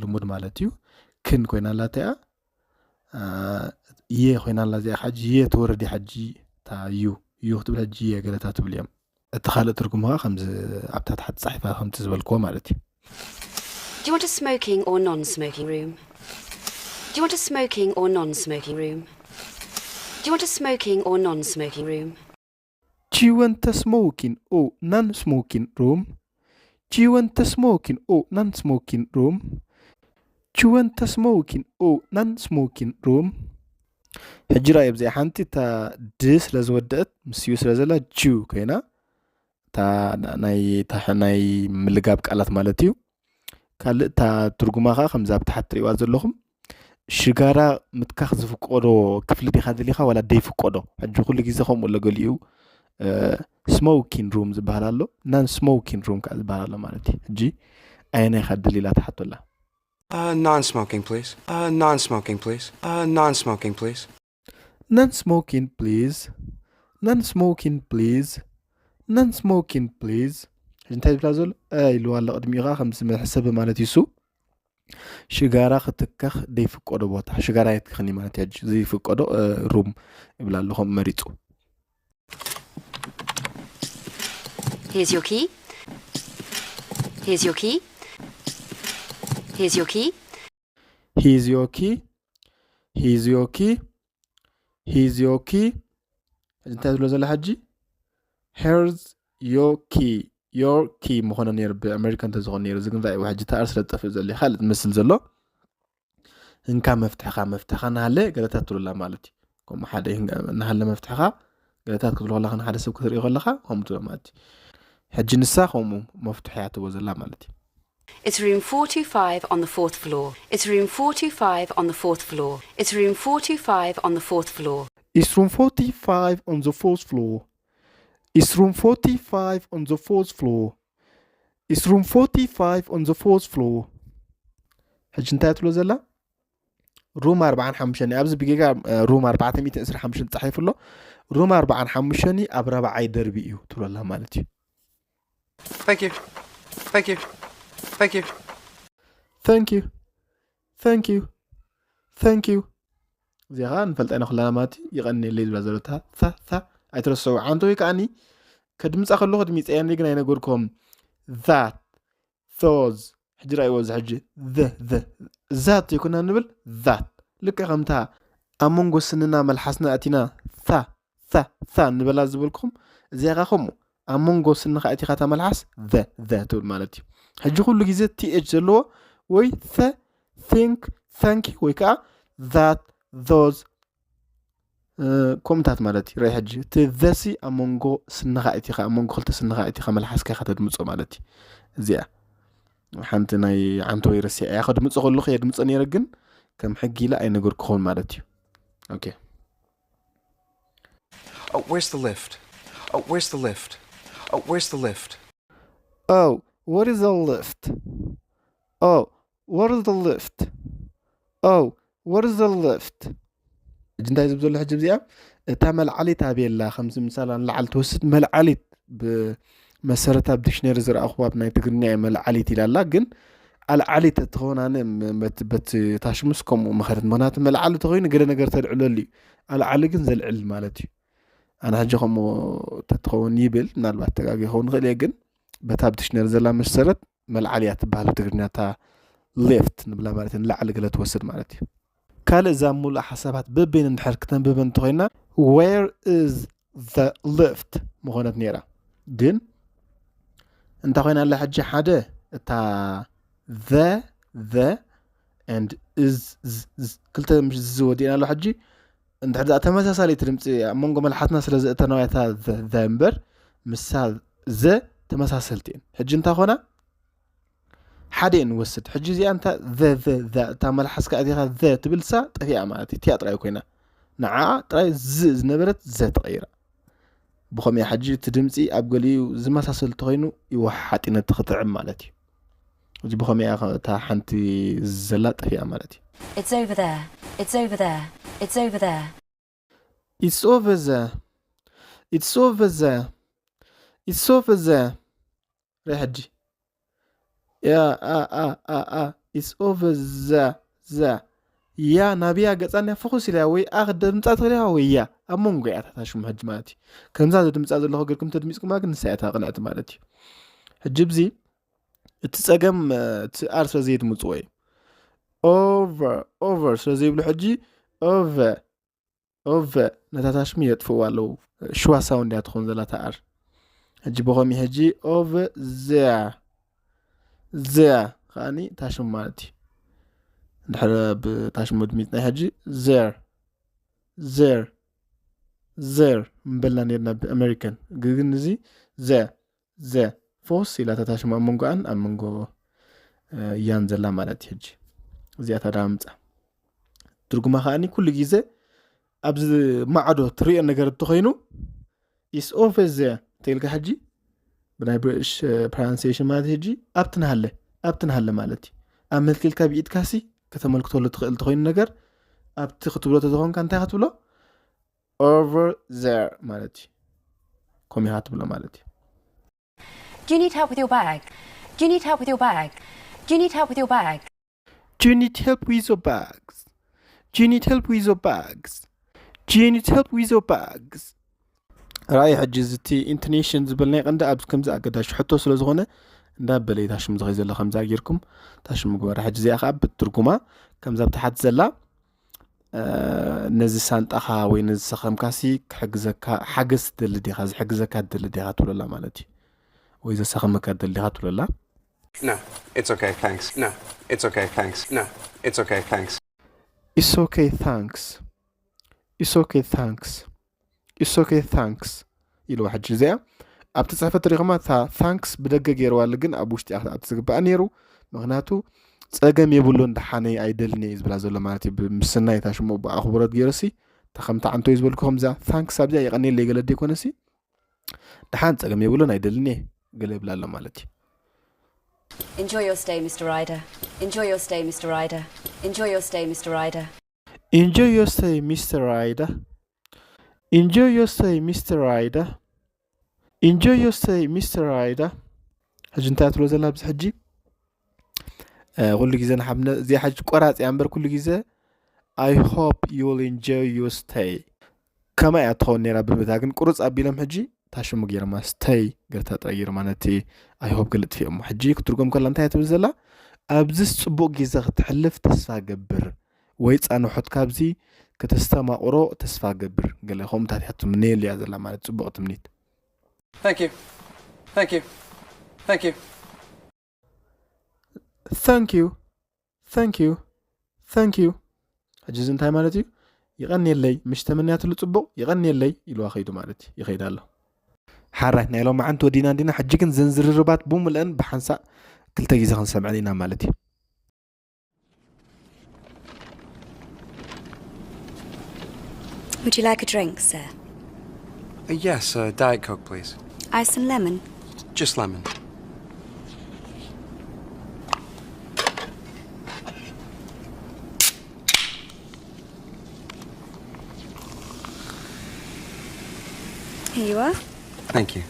ልሙድ ማለት እዩ። ክን ኮይና ኣላ እቲኣ የ ኮይና ኣላ እዚኣ ሕጂ የ ትወርድ እያ ሕጂ እታ ዩ ዩ ክትብል ሕጂ የ ገለታ ትብል እዮም። እቲ ካልእ ትርጉም ከዓ ከምዚ ኣብታ ታሕቲ ፃሒፋ ከምቲ ዝበልክዎ ማለት እዩ። Do you want a smoking or non-smoking room? Do you want a smoking or non-smoking room? Do you want a smoking or non-smoking room? Do you want a smoking or non-smoking room? Do you want a smoking or non-smoking room? Do you want a smoking or non-smoking room? ሕጂ ራእይ ኣብዚኣ ሓንቲ እታ ድ ስለ ዝወደአት ምስ ዩ ስለ ዘላ ጅ ኮይና እታ ናይ ናይ ምልጋብ ቃላት ማለት እዩ። ካልእ እታ ትርጉማ ከዓ ከምዚ ኣብ ታሕቲ ትሪእዋ ዘለኹም ሽጋራ ምትካኽ ዝፍቀዶ ክፍሊ ዲኻ ደሊኻ ዋላ ደይፍቀዶ? ሕጂ ኩሉ ግዜ ከምኡ ኣሎ ገሊኡ ስሞኪን ሩም ዝበሃል ኣሎ ናን ስሞኪን ሩም ከዓ ዝበሃል ኣሎ ማለት እዩ። ሕጂ ኣየናይ ኢኻ ደሊላ ትሓቶ ኣላ? Uh, non-smoking, please. Uh, non-smoking, please. Uh, non-smoking, please. Non-smoking please. Non-smoking please. Non-smoking please. ሕጂ እንታይ ዝብላ ዘሎ ኢልዋ ኣሎ ቅድሚኡ ከዓ ከምዚ መሕሰቢ ማለት እዩ እሱ ሽጋራ ክትከኽ ዘይፍቀዶ ቦታ ሽጋራ የትክኽኒ ማለት እዩ። ሕጂ ዘይፍቀዶ ሩም ይብላ ኣለኹም መሪፁ። Here's your key. Here's your key. Here's your key. Here's your key. Here's your key. Here's your key. ሕጂ እንታይ ዝብሎ ዘሎ ሕጂ? Here's your key. Your key ምኾነ ነይሩ ብኣሜሪካ እንተዝኾን ነይሩ። እዚ ግን እንታይ እዩ? ሕጂ ተኣር ስለ ዝጠፍእ ዘሎ እዩ። ካልእ ዝመስል ዘሎ። እንካ መፍትሕኻ፣ መፍትሕኻ እናሃለ ገለታት ትብሉላ ማለት እዩ። ከምኡ ሓደ ይህን-፣ እናሃለ መፍትሕኻ ገለታት ክትብሎ ከለኻ ንሓደ ሰብ ክትሪኦ ከለኻ ከምኡ ትብሎ ማለት እዩ። ሕጂ ንሳ ከምኡ መፍትሕ እያ ትብሎ ዘላ ማለት እዩ። It's room four two five on the fourth floor. It's room four two five on the fourth floor. It's room four two five on the fourth floor. It's room forty-five on the fourth floor. It's room forty-five on the fourth floor. It's room forty-five on the fourth floor. ሕጂ እንታይ ትብሎ ዘላ? ሩም ኣርባዓን ሓሙሽተን እዩ። ኣብዚ ብጌጋ እ፣ ሩም ኣርባዕተ ሚእትን ዕስራን ሓሙሽተን ተጻሒፉ ኣሎ። ሩም ኣርባዓን ሓሙሽተን እዩ፣ ኣብ ራብዓይ ደርቢ እዩ ትብሎ ኣላ ማለት እዩ። Thank you. Thank you. Thank you. Thank you. Thank you. Thank you. እዚኣ ኸዓ ንፈልጣ ኢና ኩላና ማለት እዩ። ይቐንየለይ ዝብላ ዘሎ ታ ታ ታ ኣይትረስዑ። ዓንቶ ወይ ከዓኒ ከድምፃ ከለኹ ድሚፀ እያ ግን ኣይነገርኩም። That, those፣ ሕጂ ራእይዎ እዚ ሕጂ the the that ይኩና ንብል። That ልክዕ ከምታ ኣብ መንጎ ስንና መልሓስና ኣቲና ታ ታ ታ ንበላ ዝበልኩም እዚኣ ኸዓ ከምኡ ኣብ መንጎ ስንኻ ኣቲኻ እታ መልሓስ the the ትብል ማለት እዩ። ሕጂ ኩሉ ግዜ th ዘለዎ ወይ the think thank ወይ ከዓ that those እ፣ ከምኡታት ማለት እዩ። ራይ ሕጂ እቲ the ሲ ኣብ መንጎ ስንኻ ኣቲኻ ኣብ መንጎ ክልተ ስንኻ ኣቲኻ መልሓስካ ኢኻ ተድምፆ ማለት እዩ። እዚኣ ሓንቲ ናይ ዓንቶ ወይ ረሲዐ እያ ከድምፆ ከለኹ የድምፆ ነይረ ግን ከም ሕጊ ኢለ ኣይነገርኩኹን ማለት እዩ። Okay. Oh, where's the lift? Oh, where's the lift? Oh, where's the lift? Oh, where is the lift? Oh, where is the lift? Oh, where is the lift? ሕጂ እንታይ ዝብል ዘሎ ሕጂ እዚኣ እታ መልዓሊት ኣበየላ ከምዚ ምሳል ንላዓል ትወስድ መልዓሊት ብመሰረት ኣብ ዲክሽነሪ ዝረኣኹ ኣብ ናይ ትግርኛ እየ መልዓሊት ኢላላ ግን ኣልዓሊት እትኸውን ኣነ በቲ ታሽሙስ ከምኡ መኸረት ምክንያቱ መልዓሊ ተኮይኑ ገለ ነገር ተልዕለሉ እዩ ኣልዓሊ ግን ዘልዕል ማለት እዩ ኣነ ሕጂ ከምኡ ተትኸውን ይብል ምናልባት ተጋጊ ይኸውን ይኽእል እየ ግን በታ ኣብ ዲክሽነሪ ዘላ መሰረት መልዓሊ እያ ትበሃል ብትግርኛ እታ ሌፍት ንብላ ማለት እዩ ንላዕሊ ገለ ትወስድ ማለት እዩ ካልእ እዛ ሙሉእ ሓሳባት በበይን እንድሕር ክተንብበ እንተኮይና where is the lift ምኾነት ነይራ ግን እንታይ ኮይና ኣላ ሕጂ ሓደ እታ the the and is ክልተ ምስ ዝወዲእና ኣሎ ሕጂ እንድሕር ደኣ ተመሳሳሊት ድምፂ ኣብ መንጎ መልሓትና ስለ ዘእተናዋ እታ the እምበር ምሳ the ተመሳሰልቲ እየን ሕጂ እንታይ ኮና ሓደ እየ ንወስድ ሕጂ እዚኣ እንታ the the እታ መልሓስካ እዚኻ the ትብል ሳ ጠፊኣ ማለት እዩ እቲኣ ጥራይ ኮይና ንዓ ጥራይ ዝ ዝነበረት ዘ ተቐይራ ብኸምያ ሕጂ እቲ ድምፂ ኣብ ገሊኡ ዝመሳሰል ተኾይኑ ይወሓሓጢ ነቲ ክጥዕም ማለት እዩ እዚ ብኸምያ እታ ሓንቲ ዘላ ጠፊኣ ማለት እዩ It's over there. It's over there. It's over there. It's over there. It's over there. It's over there. ራይ ሕጂ ያ ኣ ኣ ኣ ኣ It's over there. ዛ ያ ናብያ ገጻ እንያ ፍኹስ ኢላ ወይ ኣ ክደምጻ ትኽእል ወይ ያ ኣብ መንጎ እያ ታታ ሽሙ ሕጂ ማለት እዩ ከምዛ ዘድምጻ ዘለኹ ገርኩም ተድሚጽኩማ ግን ንሳ እያ ቅንዕቲ ማለት እዩ ሕጂ ብዚ እቲ ጸገም እቲ ኣር ስለ ዘየድምጽዎ እዩ over over ስለ ዘይብሉ ሕጂ over over ነታ ታሽሙ የጥፍእዋ ኣለዉ ሽዋ ሳውንድ እያ ትኾን ዘላ ተኣር ሕጂ ብኸሚ ሕጂ over there there ከዓኒ ታሽሙ ማለት እዩ እንድሕር ብታሽሙ ድሚፅና ሕጂ there there there ምበልና ነርና ብኣሜሪካን ግን እዚ there there ፎስ ኢላ ታሽሙ ኣብ መንጎኣን ኣብ መንጎ እያን ዘላ ማለት እዩ ሕጂ እዚኣ ታዳ ምፃ ትርጉማ ከዓኒ ኩሉ ግዜ ኣብዚ ማዕዶ ትሪኦ ነገር እንተኮይኑ is over there ተይልካ ሕጂ ብናይ ብሪሽ ፕሮናንሲሽን ማለት ሕጂ ኣብቲ ንሃለ ኣብቲ ንሃለ ማለት እዩ ኣብ መልክልካ ብኢድካሲ ከተመልክተሉ ትኽእል እንተኮይኑ ነገር ኣብቲ ክትብሎ ተዝኾንካ እንታይ ክትብሎ over there ማለት እዩ ኮሚኻ ትብሎ ማለት እዩ Do you need help with your bag? Do you need help with your bag? Do you need help with your bag? Do you need help with your bags? Do you need help with your bags? Do you need help with your bags? ራእይ ሕጂ እዚ እቲ ኢንቶኔሽን ዝበልናይ ቀንዲ ኣብዚ ከምዚ ኣገዳሽ ሕቶ ስለ ዝኾነ እንዳበለ እዩ ታሽሙ ዝኸይ ዘሎ። ከምዛ ጌርኩም ታሽሙ ግበራ። ሕጂ እዚኣ ከዓ ብትርጉማ ከምዛ ብታሓት ዘላ፣ እ፣ ነዚ ሳንጣኻ ወይ ነዚ ሰኸምካሲ ክሕግዘካ፣ ሓገዝ ትደሊ ዲኻ፣ ዝሕግዘካ ትደሊ ዲኻ ትብለላ ማለት እዩ። ወይ ዘሰኸመካ ትደሊ ዲኻ ትብለላ። No, it's okay, thanks. No, it's okay, thanks. No, it's okay, thanks. It's okay, thanks. It's okay, thanks. It's okay, thanks. ኢልዋ ሕጂ እዚኣ ኣብቲ ጽሕፈት ሪኹማ፣ እታ ታንክስ ብደገ ገይርዋ ኣለ፣ ግን ኣብ ውሽጢ እያ ክትኣቱ ዝግባኣ ነይሩ። ምኽንያቱ ጸገም የብሉን፣ ደሓነይ ኣይደልን እየ እዩ ዝብላ ዘሎ ማለት እዩ። ብምስናይ እታ ሽሙ ብኣኽብሮት ገይሩሲ፣ እታ ከምታ ዓንቶ እዩ ዝበልኩ ከምዛ ታንክስ ኣብዚኣ የቐንየለይ ገለ ደይኮነሲ፣ ደሓን ጸገም የብሉን ኣይደልን እየ ገለ ይብላ ኣሎ ማለት እዩ። Enjoy your stay, Mister Ryder. Enjoy your stay, Mister Ryder. Enjoy your stay, Mister Ryder. Enjoy your stay, Mister Ryder. Enjoy your stay, Mister Ryder. Enjoy your stay, Mister Ryder. ሕጂ እንታይ ትብሎ ዘላ ኣብዚ ሕጂ? እ፣ ኩሉ ግዜ ንሓብነ-፣ እዚኣ ሕጂ ቆራጽ እያ እምበር ኩሉ ግዜ፣ "I hope you'll enjoy your stay." ከማ እያ ትኸውን ነይራ ብምታ፣ ግን ቁርጽ ኣቢሎም ሕጂ እታ ሽሙ ገይሮማ፣ stay ገርታ ጥራይ ገይሮማ፣ ነቲ "I hope" ገለ ጥፊኦሞ። ሕጂ ክትርጎም ከላ እንታይ እያ ትብል ዘላ? "ኣብዚስ ጽቡቕ ግዜ ክተሕልፍ ተስፋ ገብር፣ ወይ ጻንሖት ካብዚ ከተስተማቕሮ ተስፋ ገብር" ገለ ከምኡታት እያ ትምነየሉ እያ ዘላ፣ ማለት ጽቡቕ ትምኒት። Thank you. Thank you. Thank you. Thank you. Thank you. Thank you. ሕጂ እዚ እንታይ ማለት እዩ? "ይቐንየለይ፣ ምሽ ተመንያትሉ ጽቡቕ፣ ይቐንየለይ" ኢልዋ ከይዱ ማለት እዩ። ይኸይድ ኣሎ። ሓራይ ናይ ሎማዓንቲ ወዲና እንዲና፣ ሕጂ ግን ዘን ዝርርባት ብሙልአን ብሓንሳእ ክልተ ግዜ ክንሰምዐን ኢና ማለት እዩ። Would you like a drink, sir? Uh, yes, uh, Diet Coke, please. Ice and lemon? Just lemon. Here you are. Thank you.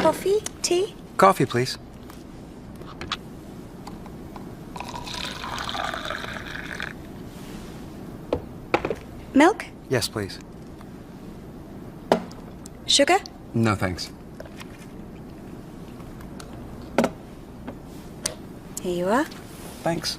Coffee? Tea? Coffee, please. Milk? Yes, please. Sugar? No, thanks. Here you are. Thanks.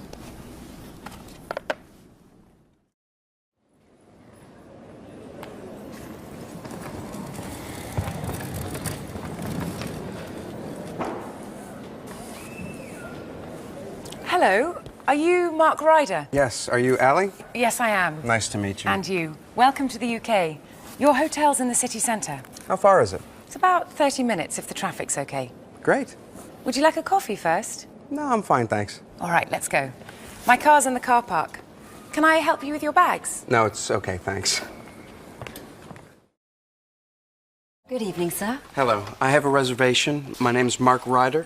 Hello, are you Mark Ryder? Yes, are you Allie? Yes, I am. Nice to meet you. And you. Welcome to the U K. Your hotel's in the city centre. How far is it? It's about thirty minutes if the traffic's okay. Great. Would you like a coffee first? No, I'm fine, thanks. All right, let's go. My car's in the car park. Can I help you with your bags? No, it's okay, thanks. Good evening, sir. Hello, I have a reservation. My name's Mark Ryder.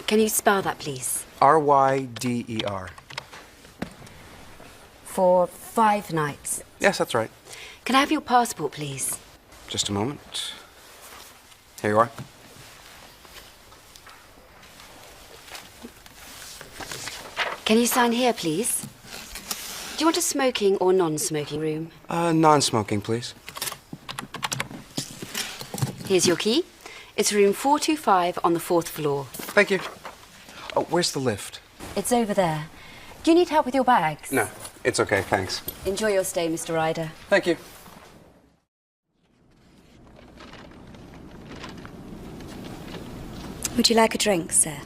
Can you spell that, please? R Y D E R. For five nights. Yes, that's right. Can I have your passport, please? Just a moment. Here you are. Can you sign here, please? Do you want a smoking or non-smoking room? Uh, non-smoking, please. Here's your key. It's room four two five on the fourth floor. Thank you. Oh, where's the lift? It's over there. Do you need help with your bags? No, it's okay, thanks. Enjoy your stay, Mister Ryder. Thank you. Would you like a drink, sir?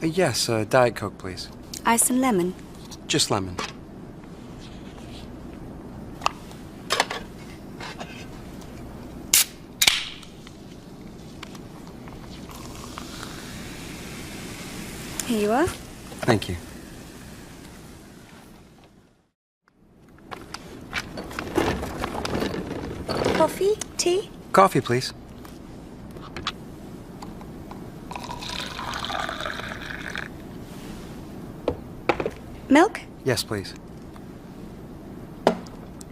Uh, yes, uh, Diet Coke, please. Ice and lemon? Just lemon. Here you are. Thank you. Coffee? Tea? Coffee, please. Milk? Yes, please.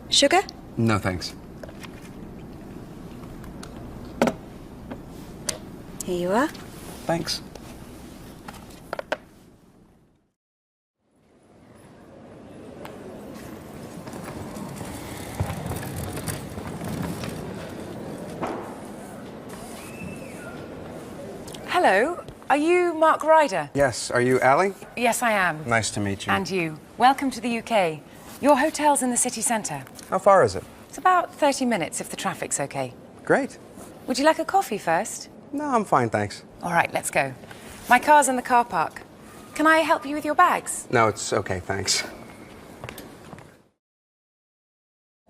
Sugar? No, thanks. Here you are. Thanks. Hello, are you Mark Ryder? Yes, are you Allie? Yes, I am. Nice to meet you. And you. Welcome to the U K. Your hotel's in the city centre. How far is it? It's about thirty minutes if the traffic's okay. Great. Would you like a coffee first? No, I'm fine, thanks. All right, let's go. My car's in the car park. Can I help you with your bags? No, it's okay, thanks.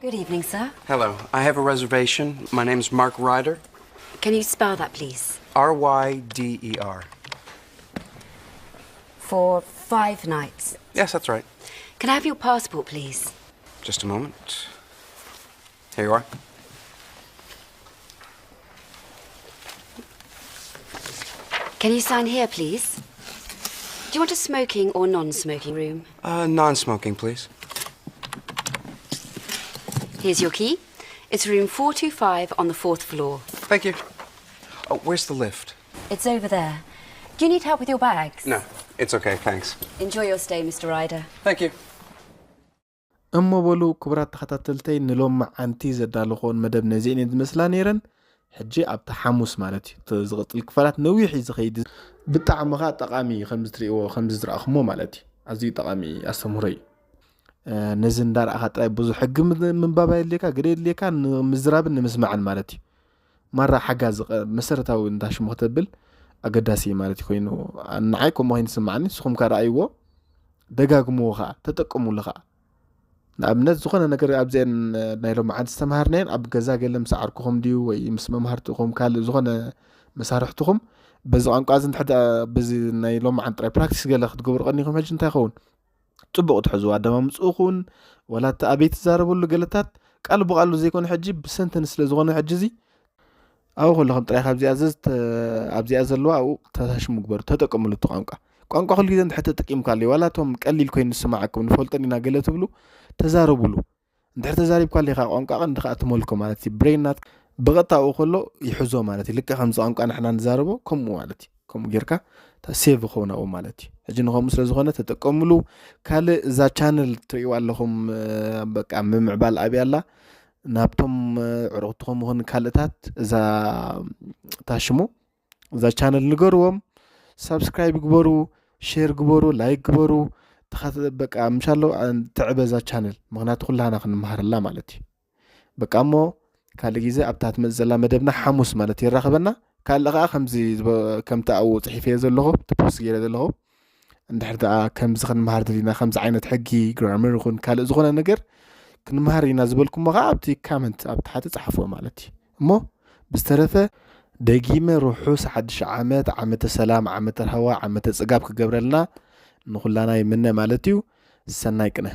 Good evening, sir. Hello, I have a reservation. My name's Mark Ryder. Can you spell that, please? R Y D E R. For five nights. Yes, that's right. Can I have your passport, please? Just a moment. Here you are. Can you sign here, please? Do you want a smoking or non smoking room? Uh, non smoking, please. Here's your key. It's room four two five on the fourth floor. Thank you. Oh, where's the lift? It's over there. Do you need help with your bags? No, it's okay, thanks. Enjoy your stay, Mister Ryder. Thank you. እሞ በሉ ክቡራት ተኸታተልተይ፣ ንሎም መዓንቲ ዘዳለኹዎን መደብ ነዚአን እየን ዝመስላ ነይረን። ሕጂ ኣብቲ ሓሙስ ማለት እዩ፣ እቲ ዝቕፅል ክፋላት ነዊሕ እዩ ዝኸይድ። ብጣዕሚ ኸዓ ጠቓሚ እዩ፣ ከምዚ ትርእይዎ፣ ከምዚ ዝረኣኹሞ ማለት እዩ። ኣዝዩ ጠቓሚ ኣስተምህሮ እዩ። ነዚ እንዳረኣኻ ጥራይ ብዙሕ ሕጊ ምንባብ ኣየድልየካ፣ ገለ የድልየካ ንምዝራብን ንምስማዕን ማለት እዩ። ማራ ሓጋዚ መሰረታዊ እንዳ ሽሙ ክተብል ኣገዳሲ እዩ ማለት እዩ ኮይኑ፣ ንዓይ ከምኡ ኮይኑ ዝስማዓኒ። ንስኹም ከ ረኣይዎ፣ ደጋግምዎ ኸዓ ተጠቀምሉ ኸዓ። ንኣብነት ዝኾነ ነገር ኣብዚአን ናይ ሎምዓንቲ ዝተምሃርናየን ኣብ ገዛ ገለ ምስ ዓርኩኹም ድዩ ወይ ምስ መምሃርትኹም ካልእ ዝኾነ መሳርሕትኹም በዚ ቋንቋ እዚ እንድሕር ደኣ በዚ ናይ ሎምዓንቲ ጥራይ ፕራክቲስ ገለ ክትገብሩ ቀኒኹም ሕጂ እንታይ ይኸውን? ጽቡቕ ትሕዝዎ ኣደማምጽኡ ኹን ዋላ እቲ ኣበይ ትዛረበሉ ገለታት ቃል ብቓሉ ዘይኮነ ሕጂ ብሰንተንስ ስለ ዝኾነ ሕጂ እዚ ኣብኡ ከለኹም ጥራይ ካብዚኣ ዘዝ ኣብዚኣ ዘለዋ ኣብኡ ተታሽሙ ግበሩ ተጠቀምሉ እቲ ቋንቋ ቋንቋ ኩሉ ግዜ እንድሕር ተጠቂምካሉ ዋላ እቶም ቀሊል ኮይኑ ዝስማዓኩም ንፈልጦን ኢና ገለ ትብሉ ተዛረብሉ እንድሕር ተዛሪብካሉ ኢኻ ቋንቋ ቀንዲ ከዓ ትመልኮ ማለት እዩ ብሬን ናት ብቐጥታ ኣብኡ ከሎ ይሕዞ ማለት እዩ ልክዕ ከምዚ ቋንቋ ንሕና ንዛረቦ ከምኡ ማለት እዩ ከምኡ ጌርካ ሴቭ ይኸውን ኣብኡ ማለት እዩ ሕጂ ንኸምኡ ስለ ዝኾነ ተጠቀምሉ ካልእ እዛ ቻነል ትርእይዋ ኣለኹም በቃ ምምዕባል ኣብያ ኣላ ናብቶም ዕሩቕትኹም ይኹን ካልእታት እዛ ታሽሙ እዛ ቻነል ንገርዎም ሳብስክራይብ ግበሩ ሼር ግበሩ ላይክ ግበሩ በቃ ምሻሎ ትዕበ እዛ ቻነል ምክንያቱ ኩላህና ክንመሃረላ ማለት እዩ በቃ እሞ ካልእ ግዜ ኣብታ ትመፅእ ዘላ መደብና ሓሙስ ማለት የራኽበና ካልእ ከዓ ከምዚ ከምቲ ኣብኡ ፅሒፈዮ ዘለኹ እቲ ፖስት ገይረ ዘለኹ እንድሕር ደኣ ከምዚ ክንመሃር ደሊና ከምዚ ዓይነት ሕጊ ግራመር ይኹን ካልእ ዝኾነ ነገር ክንመሃር ኢና ዝበልኩሞ ከዓ ኣብቲ ካመንት ኣብ ታሕቲ ፀሓፍዎ ማለት እዩ እሞ ብዝተረፈ ደጊመ ርሑስ ሓድሽ ዓመት ዓመተ ሰላም ዓመተ ርሃዋ ዓመተ ፅጋብ ክገብረልና ንኩላና ይምነ ማለት እዩ ሰናይ ቅነ